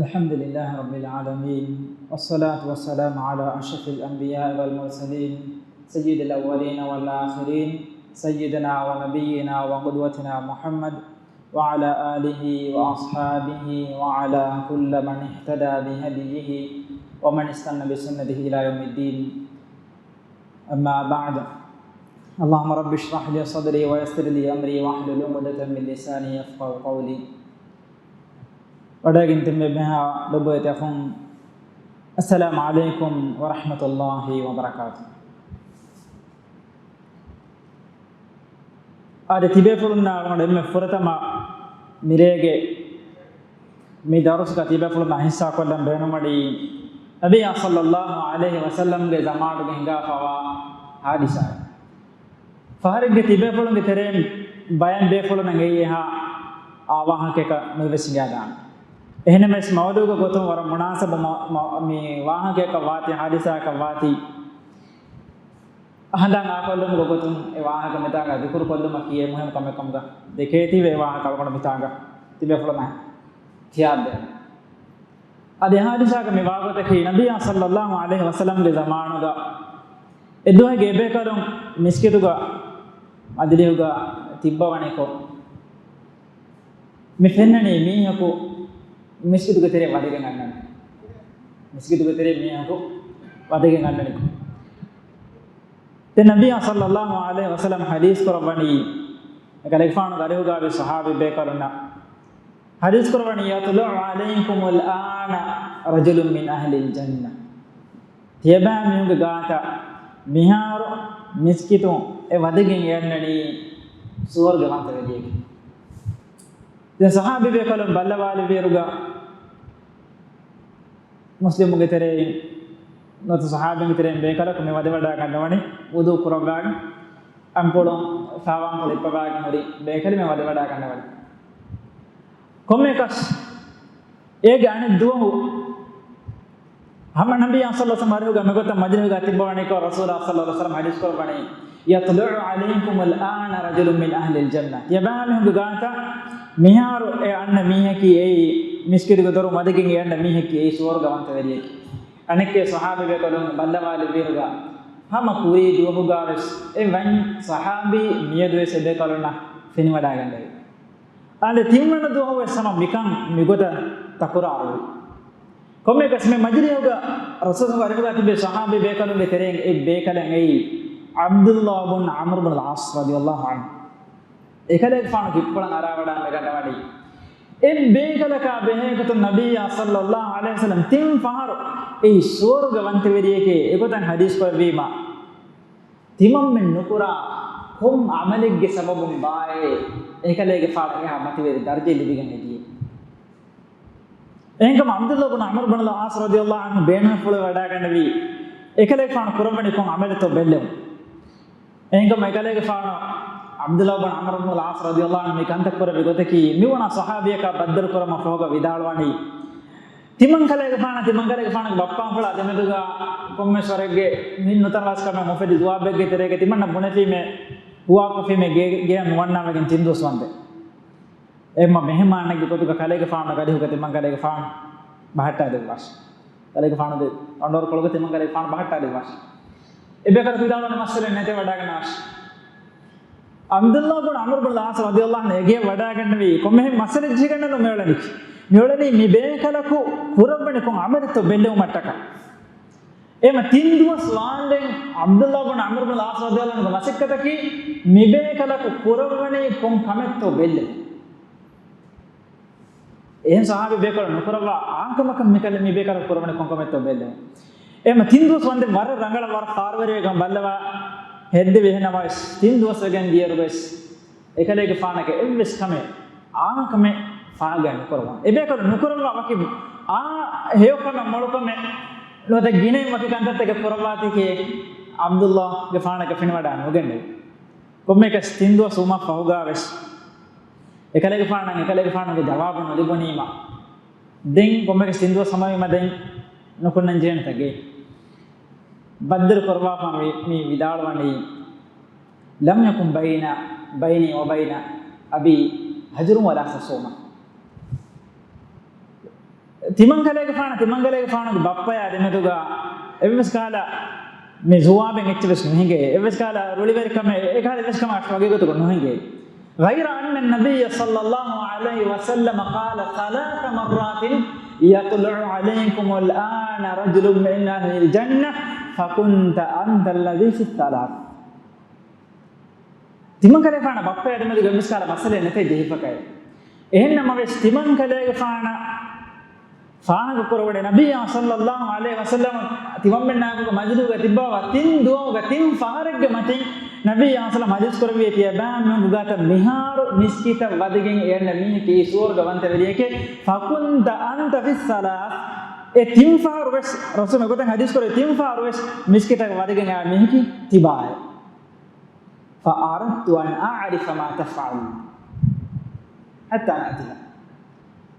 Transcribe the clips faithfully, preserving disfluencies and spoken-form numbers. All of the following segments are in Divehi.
الحمد لله رب العالمين، والصلاة والسلام على أشرف الأنبياء والمرسلين، سيد الأولين والآخرين، سيدنا ونبينا وقدوتنا محمد وعلى آله وأصحابه وعلى كل من اهتدى بهديه ومن استن بسنته إلى يوم الدين. أما بعد، اللهم رب اشرح لي صدري ويسر لي أمري واحلل عقدة من لساني يفقهوا قولي. ވަޑައިގެން ތިން ބޭބެހާ ލޮބުވެތި އަޚުން، އައްސަލާމު ޢަލައިކުމް ވަރަޙްމަތުﷲި ވަބަރަކާތު. އާދެ، ތިބޭފުޅުންނާ އެންމެ ފުރަތަމަ މިރޭގެ މި ދަރުސްގަ ތިބޭފުޅުންނާ ހިއްސާކޮށްލަން ބޭނުންވަނީ، ނަބިއްޔާ ޞައްލައްލާހު ޢަލައިހި ވަސައްލަމްގެ ޒަމާނުގަ ހިނގާފަވާ ޙާދިސާއެއް. ފަހަރެއްގެ ތިބޭފުޅުންގެ ތެރެއިން ބައެއް ބޭފުޅުންނަށް އެއީ އެހާ އާ ވާހަކައަކަށް ނުވެސް ހިނގާދާނެ. އެހެންނަމަވެސް މައުޟޫގެ ގޮތުން ވަރަށް މުނާސަބު މަ-، މަ-، މި ވާހަކައަކަށް ވާތީ، ޙާދިސާއަކަށް ވާތީ، އަހަނދާން އާކޮށްލުމުގެ ގޮތުން އެ ވާހަކަ މިތާގަ ޛިކުރު ކޮށްލުމަކީ އެ މުހިންމު ކަމެއް ކަމުގަ ދެކޭތީވެ އެ ވާހަކަ އަޅުގަނޑު މިތާގަ ތިބޭފުޅުންނަށް ޚިޔާލު ދޭން. އަދި އެ ޙާދިސާގަ މި ވާގޮތަކީ ނަބިއްޔާ ޞައްލައްލާހު ޢަލައިހި ވަސައްލަމްގެ ޒަމާނުގަ އެ ދުވަހުގެ އެބޭކަލުން މިސްކިތުގަ މަޖިލީހުގަ ތިއްބަވަނިކޮށް، މި ފެންނަނީ މީހަކު މިސްކިތުގެ ތެރެއަށް ވަދެގެން އަންނަނީ. މިސްކިތުގެ ތެރެއަށް މީހަކު ވަދެގެން އަންނަނީ. ދެން ނަބިއްޔާ ޞައްލައްލާހު ޢަލައިހި ވަސައްލަމް ޙަދީޘް ކުރައްވަނީ، އެކަލޭގެފާނުގެ އަރިހުގަ ވި ޞަޙާބީ ބޭކަލުންނަށް ޙަދީޘް ކުރައްވަނީ، يطلع عليكم الآن رجل من أهل الجنة. ތިޔަބައިމީހުންގެ ގާތަށް މިހާރު މިސްކިތުން އެ ވަދެގެން އެ އަންނަނީ ސުވަރުގެ ވަންތަވެރިއެކޭ. ދެން ޞަޙާބީ ބޭކަލުން ބައްލަވާލެއްވިއިރުގަ، މުސްލިމުގެ ތެރެއިން ނުވަތަ ޞަޙާބީންގެ ތެރެއިން ބޭކަލަކު މި ވަދެވަޑައިގަންނަވަނީ، ވުޟޫ ކުރައްވާގެން، އަނބުޅުން، ފާވާންކޮޅު އިއްބަވާގެން ހުރި ބޭކަލެއް މި ވަދެވަޑައިގަންނަވަނީ. ކޮންމެއަކަސް އޭގެ އަނެއް ދުވަހު ހަމަ ނަބިއްޔާ ޞައްލައްލާހު ޢަލައިހި ވަސައްލަމް އަރިހުގަ މިގޮތަށް މަޖިލީހުގަ ތިއްބަވަނިކޮށް، ރަސޫލާ ޞައްލައްލާހު ޢަލައިހި ވަސައްލަމް ޙަދީޘް ކުރައްވަނީ، يطلع عليكم الآن رجل من أهل الجنة. ތިޔަބައިމީހުންގެ ގާތަށް މިހާރު އެ އަންނަ މީހަކީ އެއީ މިސްކިތުގެ ދޮރު މަދެގެން އެ އަންނަ މީހަކީ އެއީ ސުވަރުގެ ވަންތަވެރިއެކޭ. އަނެއްކެ ޞަޙާބީ ބޭކަލުން ބައްލަވާލެއްވިއިރުގަ، ހަމަ ކުރީ ދުވަހުގަވެސް އެ ވަން ޞަޙާބީ މިއަދުވެސް އެބޭކަލުންނަށް ފެނިވަޑައިގަންނެވި. އާދެ، ތިންވަނަ ދުވަހުވެސް ހަމަ މިކަން މިގޮތަށް ތަކުރާރުވި. ކޮންމެއަކަސް މި މަޖިލީހުގަ ރަސޫލުގެ އަރިހުގަ ތިބި ޞަޙާބީ ބޭކަލުންގެ ތެރެއިން އެއް ބޭކަލެއް އެއީ ޢަބްދުﷲ ބުން ޢަމްރު ބުން އަލްޢާޞް ރަޟިޔަﷲ ޢަންހު. އެކަލޭގެފާނު ކިއްޕޮޅަށް އަރާވަޑާން މިގަންނަވަނީ. އެއް ބޭކަލަކާ ބެހޭގޮތުން ނަބިއްޔާ ޞައްލައްލާހު ޢަލައިހި ވަސައްލަމް ތިން ފަހަރު އެއީ ސުވަރުގެ ވަންތަވެރިއެކޭ އެގޮތަށް ޙަދީޘް ކުރެއްވީމާ، ތިމަންމެން ނުކުރާ ކޮން ޢަމަލެއްގެ ސަބަބުން ބާއޭ އެކަލޭގެފާނަށް އެހާ މަތިވެރި ދަރަޖައެއް ލިބިގެން އެދިޔޭ؟ އެހެންކަމުން ޢަބްދުﷲ ބުން ޢަމްރު ބުން އަލްޢާޞް ރަޟިޔަﷲ ޢަންހު ބޭނުންފުޅުވެވަޑައިގަންނެވީ، އެކަލޭގެފާނު ކުރައްވަނީ ކޮން ޢަމަލެއްތޯ ބެއްލެވުން. އެހެންކަމުން އެކަލޭގެފާނު ޢަބްދުﷲ ބުން ޢަމްރު ބުން އަލްޢާޞް ރަޟިޔަﷲ ޢަންހު މި ކަންތައް ކުރެއްވި ގޮތަކީ، މިވަނަ ޞަޙާބީއަކާ ބައްދަލު ކުރަމުން ފަހުގަ ވިދާޅުވަނީ، ތިމަން ކަލޭގެފާނަށް، ތިމަން ކަލޭގެފާނުގެ ބައްޕާފުޅާ ދެމެދުގަ ކޮންމެސް ވަރެއްގެ މި ނުތަނަވަސްކަމެއް އުފެދި ޖުވާބެއްގެ ތެރޭގަ ތިމަންނަށް ބުނެފީމޭ، ހުވާކޮށްފީމޭ ގެ-، ގެއަށް ނުވަންނާވެގެން ތިން ދުވަސް ވަންދެން. އެއްމަ މެހެމާނެއްގެ ގޮތުގަ ކަލޭގެފާނުގެ އަރިހުގަ ތިމަން ކަލޭގެފާނު ބަހައްޓާ ދެއްވާށި. ކަލޭގެފާނުގެ އަނޑުއަރުކޮޅުގަ ތިމަން ކަލޭގެފާނު ބަހައްޓާ ދެއްވާށި. އެބޭކަލަކު ވިދާޅުވަނީ މައްސަލައެއް ނެތޭ ވަޑައިގަންނަވާށި. ޢަބްދުﷲ ބުން ޢަމްރު ބުން އަލްޢާޞް ރަޟިޔަﷲ ޢަންހު އެގެއަށް ވަޑައިގަންނެވީ ކޮންމެހެން މައްސަލައެއް ޖެހިގަންނަން ނޫން މިއުޅެނީކީ. މިއުޅެނީ މި ބޭކަލަކު ކުރައްވަނީ ކޮން ޢަމަލެއްތޯ ބެއްލެވުމަށްޓަކާ. އެހެންމަ ތިން ދުވަސް ވާންދެން ޢަބްދުﷲ ބުން ޢަމްރު ބުން އަލްޢާޞް ރަޟިޔަﷲ ޢަންހުގެ މަސައްކަތަކީ މި ބޭކަލަކު ކުރައްވަނީ ކޮން ކަމެއްތޯ ބެއްލެވުން. އެހެން ޞަޙާބީ ބޭކަލުން ނުކުރައްވާ އާންކަމަކަށް މިކަލޭ މި ބޭކަލަކު ކުރައްވަނީ ކޮންކަމެއްތޯ ބެއްލެވުން. އެހެންމަ ތިން ދުވަސް ވަންދެން ވަރަށް ރަނގަޅަށް ވަރަށް ފާރުވެރިވެގެން ބައްލަވާ ހެއްދެވި. އެހެންނަމަވެސް ތިން ދުވަސް ވެގެން ދިޔައިރުވެސް އެކަލޭގެފާނަކަށް އެއްވެސް ކަމެއް އާންކަމެއް ފާގަ ނުކުރައްވާ. އެބޭކަލުން ނުކުރައްވާ ވަކި އާ ހެޔޮކަމެއް މޮޅުކަމެއް ނުވަތަ ގިނައިން ވަކި ކަންތައްތަކެއް ކުރައްވާތީކީ ޢަބްދުﷲގެފާނަކަށް ފެނިވަޑައި ނުގެންނެވި. ކޮންމެއަކަސް ތިން ދުވަސް ވުމަށް ފަހުގަވެސް އެކަލޭގެފާނަށް އެކަލޭގެފާނުގެ ޖަވާބު ނުލިބުނީމަ، ދެން ކޮންމެއަކަސް ތިން ދުވަސް ހަމަވީމަ ދެން ނުކުންނަން ޖެހޭނެތަ ގެ؟ ބައްދަލު ކުރައްވާފަ މި، މި ވިދާޅުވަނީ، لم يكن بين، بيني وبين أبي هجر ولا خصومة. ތިމަންކަލޭގެފާނަށް ތިމަންކަލޭގެފާނުގެ ބައްޕަޔާ ދެމެދުގަ އެއްވެސް ކަހަލަ މި ޒުވާބެއް އެއްޗެއް ވެސް ނުހިނގޭ. އެއްވެސް ކަހަލަ ރުޅިވެރިކަމެއް، އެކަހަލަ އެއްވެސް ކަމެއް ވަގީގޮތުގަ ނުހިނގޭ. غير أن النبي صلى الله عليه وسلم قال ثلاث مرات: يطلع عليكم الآن رجل من أهل الجنة، فكنت أنت الذي في الثلاث. ތިމަންކަލޭގެފާނަށް ބައްޕަޔާ ދެމެދުގަ އެއްވެސް ކަހަލަ މައްސަލައެއް ނެތޭ ޖެހިފަކައެއް. އެހެންނަމަވެސް، ތިމަންކަލޭގެފާނަށް ފާހަގަކުރެވުނީ، ނަބިއްޔާ ޞައްލައްލާހު ޢަލައިހި ވަސައްލަމަ ތިމަންމެންނާއެކު މަޖިލީހުގަ ތިއްބާވާ ތިން ދުވަހުގަ ތިން ފަހަރެއްގެ މަތިން ނަބިއްޔާ ޞައްލަ މަޖިލިސް ކުރެއްވިޔޭ ތިޔަބައިމީހުންގެ ގާތަށް މިހާރު މިސްކިތަށް ވަދެގެން އެ އަންނަ މީހަކީ ސުވަރުގަވަންތަވެރިއެކޭ. فكنت أنت في الثلاث. އެ ތިން ފަހަރު ވެސް، ރަސޫލު މިގޮތަށް ޙަދީޘް ކުރެއްވި ތިން ފަހަރު ވެސް މިސްކިތަށް ވަދެގެން އައި މީހަކީ ތިބާއޭ. فأردت أن أعرف ما تفعل حتى نأتيها.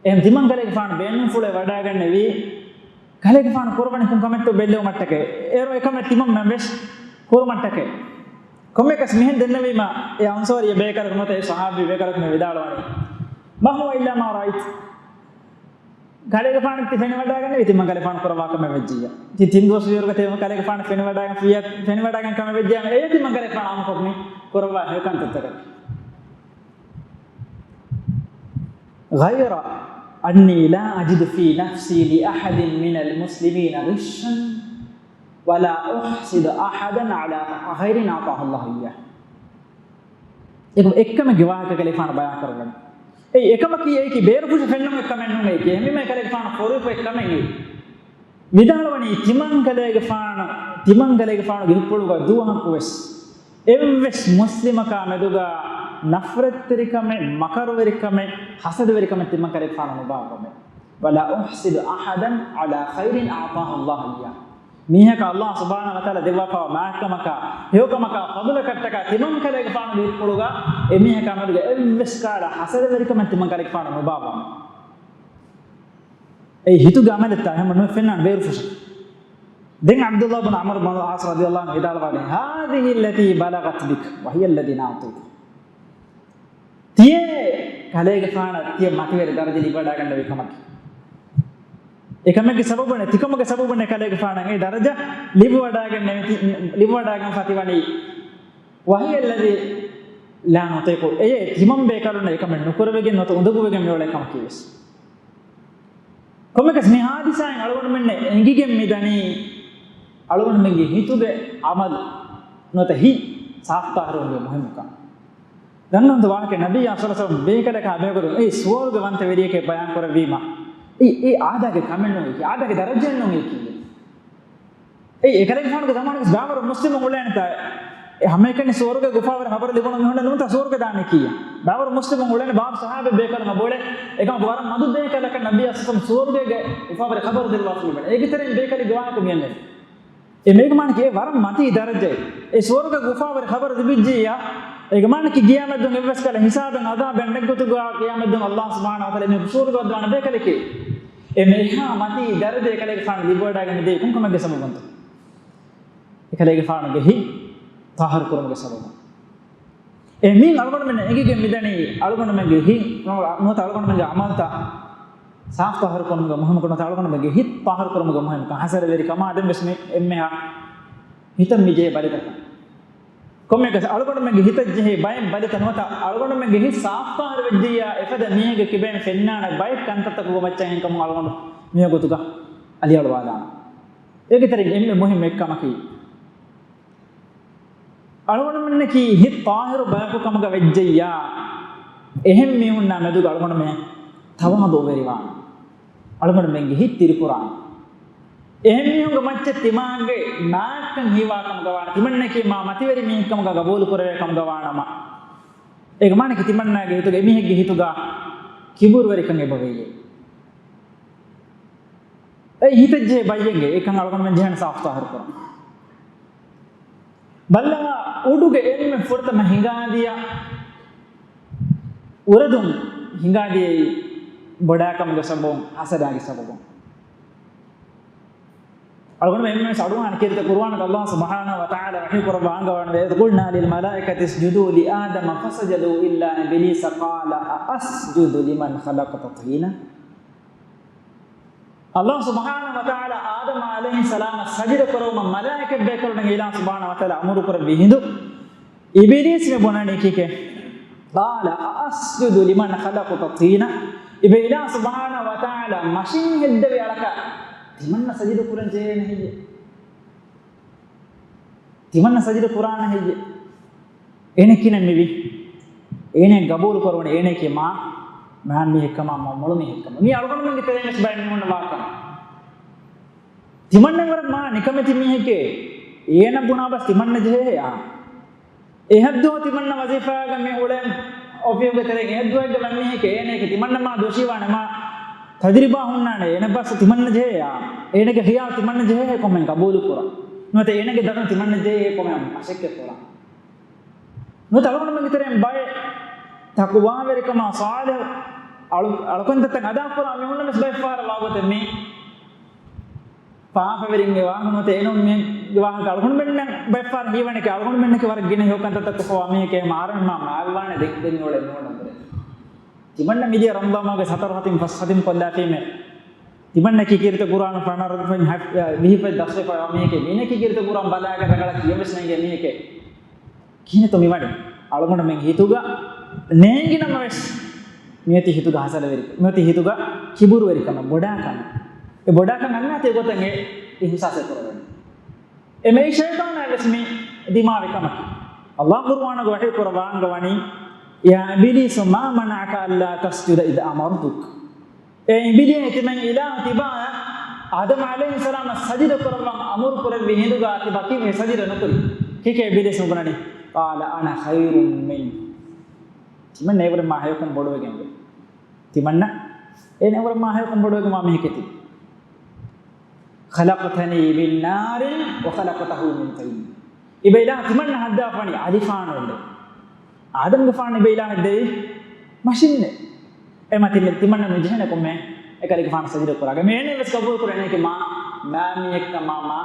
އެހެން ތިމަންކަލޭގެފާނު ބޭނުންފުޅެއް ވަޑައިގަންނެވީ، ކަލޭގެފާނު ކުރަވަނީ ކޮން ކަމެއްތޯ ބެއްލެވުމަށްޓަކައި. އޭރު އެކަމެއް ތިމަންމެން ވެސް ކުރުމަށްޓަކައި. ކޮންމެއަކަސް މިހެން ދެންނެވީމަ، އެ އަންޞާރީ ބޭކަލަކު ނުވަތަ އެ ޞަޙާބީ ބޭކަލަކު މި ވިދާޅުވަނީ، ما هو إلا ما رأيت. ކަލޭގެފާނަށް ތި ފެނިވަޑައިގަންނެވީ ތިމަންކަލޭގެފާނު ކުރައްވާ ކަމެއް ވެއްޖިއްޔާ. ތި ތިން ދުވަސް ވީއިރުގަ ތިމަންކަލޭގެފާނު ފެނިވަޑައިގަން ފިޔަ-، ފެނިވަޑައިގަން ކަމެއް ވެއްޖިއްޔާ، އެޔޭ ތިމަންކަލޭގެފާނު އާއްމުކޮށް މި ކުރައްވާ ހެޔޮ ކަންތައްތަކަކީ. غير أني لا أجد في نفسي لأحد من المسلمين غشا ولا أحسد أحدا على خير أعطاه الله إياه. އެކު އެއްކަމެއްގެ ވާހަކަ ކަލޭގެފާނު ބަޔާން ކުރައްވަނީ. އެއީ އެކަމަކީ އެއީކީ ބޭރުފުށު ފެންނަމުން އެއްކަމެއް ނޫން އެއީކީ. އެހެންވީމަ ކަލޭގެފާނު ފޮރުވިފަ އެއްކަމެއް އެއީ. ވިދާޅުވަނީ ތިމަންކަލޭގެފާނު، ތިމަންކަލޭގެފާނުގެ ހިތްޕުޅުގަ ދުވަހަކު ވެސް އެއްވެސް މުސްލިމަކާ މެދުގަ ނަފްރަތްތެރިކަމެއް، މަކަރުވެރިކަމެއް، ހަސަދަވެރިކަމެއް ތިމަންކަލޭގެފާނު ނުބާއްވަމޭ. ولا أحسد أحدا على خير أعطاه الله إياه. މީހަކަށް ﷲ ސުބްޙާނަހޫ ވަތަޢާލާ ދެއްވާފައިވާ މާތްކަމަކާ، ހެޔޮކަމަކާ، ފަޟުލަކަށްޓަކާ ތިމަންކަލޭގެފާނުގެ ހިތްޕުޅުގަ އެމީހަކާ މެދުގަ އެއްވެސް ކަހަލަ ހަސަދަވެރިކަމެއް ތިމަންކަލޭގެފާނު ނުބާއްވަމޭ. އެއީ ހިތުގެ ޢަމަލެއްތާ އެހެން ނުފެންނާނެ ބޭރުފުށަކަށް. ދެން ޢަބްދުﷲ ބިން ޢަމްރު ބިން ޢާޞް ރަޟިޔަﷲ ޢަންހު ވިދާޅުވާނެ، هذه التي بلغت بك وهي الذي لا أطيق. ތިޔޭ ކަލޭގެފާނަށް ތިޔަ މަތިވެރި ދަރަޖަ ލިބިވަޑައިގަންނެވި ކަމަކީ. އެކަމެއްގެ ސަބަބުން، ތިކަމުގެ ސަބަބުން ކަލޭގެފާނަށް އެ ދަރަޖަ ލިބިވަޑައިގަންނެވި، ލިބިވަޑައިގަންފަ ތިވަނީ. وهي التي لا نطيق. އެޔޭ ތިމަން ބޭކަލުންނަށް އެކަމެއް ނުކުރެވިގެން ނުވަތަ އުނދަގޫވެގެން މިއުޅޭ ކަމަކީ ވެސް. ކޮންމެއަކަސް މި ހާދިސާއިން އަޅުގަނޑުމެންނަށް އެނގިގެން މިދަނީ، އަޅުގަނޑުމެންގެ ހިތުގެ ޢަމަލު ނުވަތަ ހިތް ސާފުތާހިރުވުމުގެ މުހިންމުކަން. ދަންނަވަންތަ ވާހަކަ ނަބިއްޔާ ޞައްލަﷲ ޢަލައިހި ވަސައްލަމަ ބޭކަލަކާ ބޭކަލުން އެ ސުވަރުގަވަންތަވެރިއެކޭ ބަޔާން ކުރެއްވީމަ، އެ، އެ އާދައިގެ ކަމެއް ނޫން އެކީ، އާދައިގެ ދަރަޖައެއް ނޫން އެކީ. އެ، އެކަލޭގެފާނުގެ ޒަމާނުގަ ބައިވަރު މުސްލިމުން އުޅޭނެތާ، އެ ހަމައެކަނި ސުވަރުގެ ގުފާވަރު ޚަބަރު ލިބުނު މީހުންނަށް ނުވަތަ ސުވަރުގެ ދާނީ ކީއްޔާ؟ ބައިވަރު މުސްލިމުން އުޅޭނެ ބާބު ޞަޙާބީ ބޭކަލުން އަބު އުޅޭ، އެކަމަކު ވަރަށް މަދު ބޭކަލަކަށް ނަބިއްޔާ ޞައްލަﷲ ސުވަރުގޭގެ ގުފާވަރު ޚަބަރު ދެއްވާފަ ލިބެނެ. އޭގެ ތެރެއިން ބޭކަލެއްގެ ވާހަކަ މިއަންނަނީ. އެ މޭގެ މާނައަކީ އެ ވަރަށް މަތީ ދަރަޖައެއް. އެ ސުވަރުގެ ގުފާވަރު ޚަބަރު ލިބިއްޖިއްޔާ، އޭގެ މާނައަކީ ޤިޔާމަތްދުވަހު އެއްވެސް ކަހަލަ ހިސާބެއް އަދާބެއް ނެތް ގޮތުގަ ޤިޔާމަތްދުވަހު ﷲ ސުބްޙާނަހޫ ވަތަޢާލާ މީހަކު ސުވަރުގަ ވައްދާނެ ބޭކަލެކޭ. އެ މިހާ މަތީ ދަރަޖަ އެކަލޭގެފާނު ލިބިވަޑައިގެން މިދެނީ ކޮންކަމެއްގެ ސަބަބުންތޯ؟ އެކަލޭގެފާނުގެ ހިތް ޠާހިރު ކުރުމުގެ ސަބަބުން. އެ މީން އަޅުގަނޑުމެންނަށް އެނގިގެން މިދަނީ އަޅުގަނޑުމެންގެ ހިތް، ނުވަތަ އަޅުގަނޑުމެންގެ ޢަމަލުތައް ސާފު ޠާހިރު ކުރުމުގެ މުހިންމުކަން، ނުވަތަ އަޅުގަނޑުމެންގެ ހިތް ޠާހިރު ކުރުމުގެ މުހިންމުކަން. ހަސަދަވެރިކަމާ ދެން ވެސް މި އެންމެހާ ހިތަށް މިޖެހޭ ބަލިތަކަށް. ކޮންމެއަކަސް އަޅުގަނޑުމެންގެ ހިތަށް ޖެހޭ ބައެއް ބަލިތައް ނުވަތަ އަޅުގަނޑުމެންގެ ހިތް ސާފު ޠާހިރު ވެއްޖިއްޔާ އެފަދަ މީހެއްގެ ކިބައިން ފެންނާނެ ބައެއް ކަންތައްތަކުގެ މައްޗަށް އެހެންކަމުން އަޅުގަނޑު މިވަގުތުގަ އަލިއަޅުވާލާނަން. އޭގެ ތެރެއިން އެންމެ މުހިންމު އެއްކަމަކީ، އަޅުގަނޑުމެންނަކީ ހިތް ޠާހިރު ބަޔަކު ކަމުގަ ވެއްޖެއްޔާ، އެހެން މީހުންނާ މެދުގަ އަޅުގަނޑުމެން ތަވާޟުޢުވެރިވާނެ. އަޅުގަނޑުމެންގެ ހިތް ތިރިކުރާނެ. އެހެން މީހުންގެ މައްޗަށް ތިމާގެ ނާއްކަން ހީވާ ކަމުގަ ވާނެ. ތިމަންނަކީ މާ މަތިވެރި މީހެއް ކަމުގަ ގަބޫލު ކުރެވޭ ކަމުގަ ވާނަމަ، އޭގެ މާނައަކީ ތިމަންނާގެ ހިތުގަ އެމީހެއްގެ ހިތުގަ ކިބުރުވެރިކަން އެބަވެއްޔޭ. އެ ހިތަށް ޖެހޭ ބައްޔެއްގެ އެކަން އަޅުގަނޑުމެން ޖެހޭނެ ސާފު ޠާހިރު ކުރަން. ބައްލަވާ އުޑުގެ އެންމެ ފުރަތަމަ ހިނގާދިޔަ އުރެދުން ހިނގާދިޔައީ ބޮޑާކަމުގެ ސަބަބުން، ހަސަދާގެ ސަބަބުން. އަޅުގަނޑުމެން އެންމެ ސަޑުވާން ކީރިތި ޤުރުއާނުގަ ﷲ ސުބްޙާނަހޫ ވަތަޢާލާ ވަޙީ ކުރައްވާ އަންގަވާނެ، وإذ قلنا للملائكة اسجدوا لآدم فسجدوا إلا إبليس قال أأسجد لمن خلقت طينا. ﷲ ސުބްޙާނަހޫ ވަތަޢާލާ އާދަމް ޢަލައިހިއްސަލާމަށް ސަޖިދަ ކުރައްވުމަށް މަލާއިކަތް ބޭކަލުންނަށް އިލާހު ސުބްޙާނަހޫ ވަތަޢާލާ އަމުރު ކުރެއްވި ހިނދު، އިބިލީސް މި ބުނަނީ ކީކޭ؟ قَالَ أَأَسْجُدُ لِمَنْ خَلَقْتَ طِينًا. އިބަ އިލާހު ސުބްޙާނަހޫ ވަތަޢާލާ މަށިން ހެއްދެވި އަޅަކަށް ތިމަންނަ ސަޖިދަ ކުރަން ޖެހޭނެ ހެއްޔޭ؟ ތިމަންނަ ސަޖިދަ ކުރާނެ ހެއްޔޭ؟ އޭނަ ކިހިނެއް މިވީ؟ އޭނަ ގަބޫލު ކުރަވަނީ އޭނަކީ މާ، މާ މީހެއްކަމާ، މާ މޮޅު މީހެއްކަމާ. މީ އަޅުގަނޑުމެންގެ ތެރެއިން ވެސް ބައެއް މީހުން ވާކަން. ތިމަންނަ ވަރަށް މާ ނިކަމެތި މީހެކޭ. އޭނަ ބުނާ ބަސް ތިމަންނަ ޖެހޭ އާ. އެހައްދުވަ ތިމަންނަ ވަޒީފާގަ މި އުޅެން އޮފީހުގެ ތެރެއިން އެހައްދުވައެއްގެ ވަންމީހެކޭ އޭނައެކޭ ތިމަންނަ މާ ދޯށީވާނެ މާ ތަޖުރިބާ ހުންނާނެ އޭނަ ބަސް ތިމަންނަ ޖެހޭ އާ. އޭނަގެ ޚިޔާލު ތިމަންނަ ޖެހޭ ކޮންމެ ގަބޫލު ކުރަން. ނުވަތަ އޭނަގެ ދަތުން ތިމަންނަ ޖެހޭ ކޮންމެ މަސައްކަތް ކުރަން. ނުވަތަ އަޅުގަނޑުމެންގެ ތެރެއިން ބައެއް ތަޤްވާވެރިކަމާ ޞާލިޙު އަޅު-، އަޅުކަންތައްތައް އަދާކުރާ މީހުންނަށް ވެސް ބައެއްފަހަރަށް ވާގޮތެއް މީ ފާފަވެރިންގެ ވާހަކަ ނުވަތަ އެނޫން މީހެއްގެ ވާހަކަ އަޅުގަނޑުމެންނަށް ބައެއްފަހަރަށް ހީވަނީކީ އަޅުގަނޑުމެންނަކީ ވަރަށް ގިނަ ހެޔޮ ކަންތައްތައް ކޮށްފަވާ މީހެކޭ މާރަން މާ މާވެވާނެ ދެން ދެން އުޅޭ މީހުންނަށްވުރެ. ތިމަންނަ މިދިޔަ ރަމަޟާން މަހުގެ ސަތަރު ހަތިން ފަސް ހަތިން ކޮށްލާފީމޭ. ތިމަންނަ ކިކިރިތަ ޤުރްއާން ފަނަރަ ފަން ހަ-، ވިހި ފަތް ދަސްވެފަ މީހެކޭ މީނަ ކިކިރިތަ ޤުރްއާން ބަލާގެ ރަނގަޅަށް ކިޔަން ވެސް ނޭނގޭ މީހެކޭ. ކިހިނެއްތޯ މިވަނީ؟ އަޅުގަނޑުމެން ހިތުގަ ނޭނގި ނަމަވެސް، މިއޮތީ ހިތުގަ ހަސަދަވެރި، މިއޮތީ ހިތުގަ ކިބުރުވެރިކަމެއް، ބޮޑާކަމެއް. އެ ބޮޑާކަން އަންނާތީ ގޮތަށް އެ އިޙްސާސެއް ކުރެވޭނެ. އެ މެއި ޝައިޠާނާ ވެސް މި ދިމާވި ކަމަކީ. ﷲ ޤުރްއާނުގަ ވަޙީ ކުރައްވާ އަންގަވަނީ، يَا إِبْلِيسُ مَا مَنَعَكَ أَلَّا تَسْجُدَ إِذْ أَمَرْتُكَ. އޭ އިބިލީސް، ތިމަން އިލާހު ތިބާއަށް އާދަމް ޢަލައިހިއްސަލާމަށް ސަޖިދަ ކުރައްވަން އަމުރު ކުރެއްވި ހިނދުގަ ތިބާ ކީއްވެ ސަޖިދަ ނުކުރީ؟ ކީކޭ އިބިލީސް މި ބުނަނީ؟ قَالَ أَنَا خَيْرٌ مِنْهُ. ތިމަން އޭވަރަށް މާ ހެޔޮކަން ބޮޑުވެގެންވޭ. ތިމަންނަ އޭނަ އޭވަރަށް މާ ހެޔޮކަން ބޮޑުވެގެންވާ މީހެކޭ ތި. خَلَقْتَنِي مِنْ نَارٍ وَخَلَقْتَهُ مِنْ طِينٍ. އިބަ އިލާހު ތިމަންނަ ހައްދާފަވަނީ އަލިފާނުން. އާދަމްގެފާނު އިބަ އިލާހު ހެއްދެވީ މަށިންނޭ. އެމަ ތި-، ތިމަންނަ ނުޖެހޭނެ ކޮންމެ އެކަލޭގެފާނު ސަޖިދަ ކުރާގަ. މި އޭނަ ވެސް ގަބޫލު ކުރޭނެ މާ، މާ މީހެއްކަމާ، މާ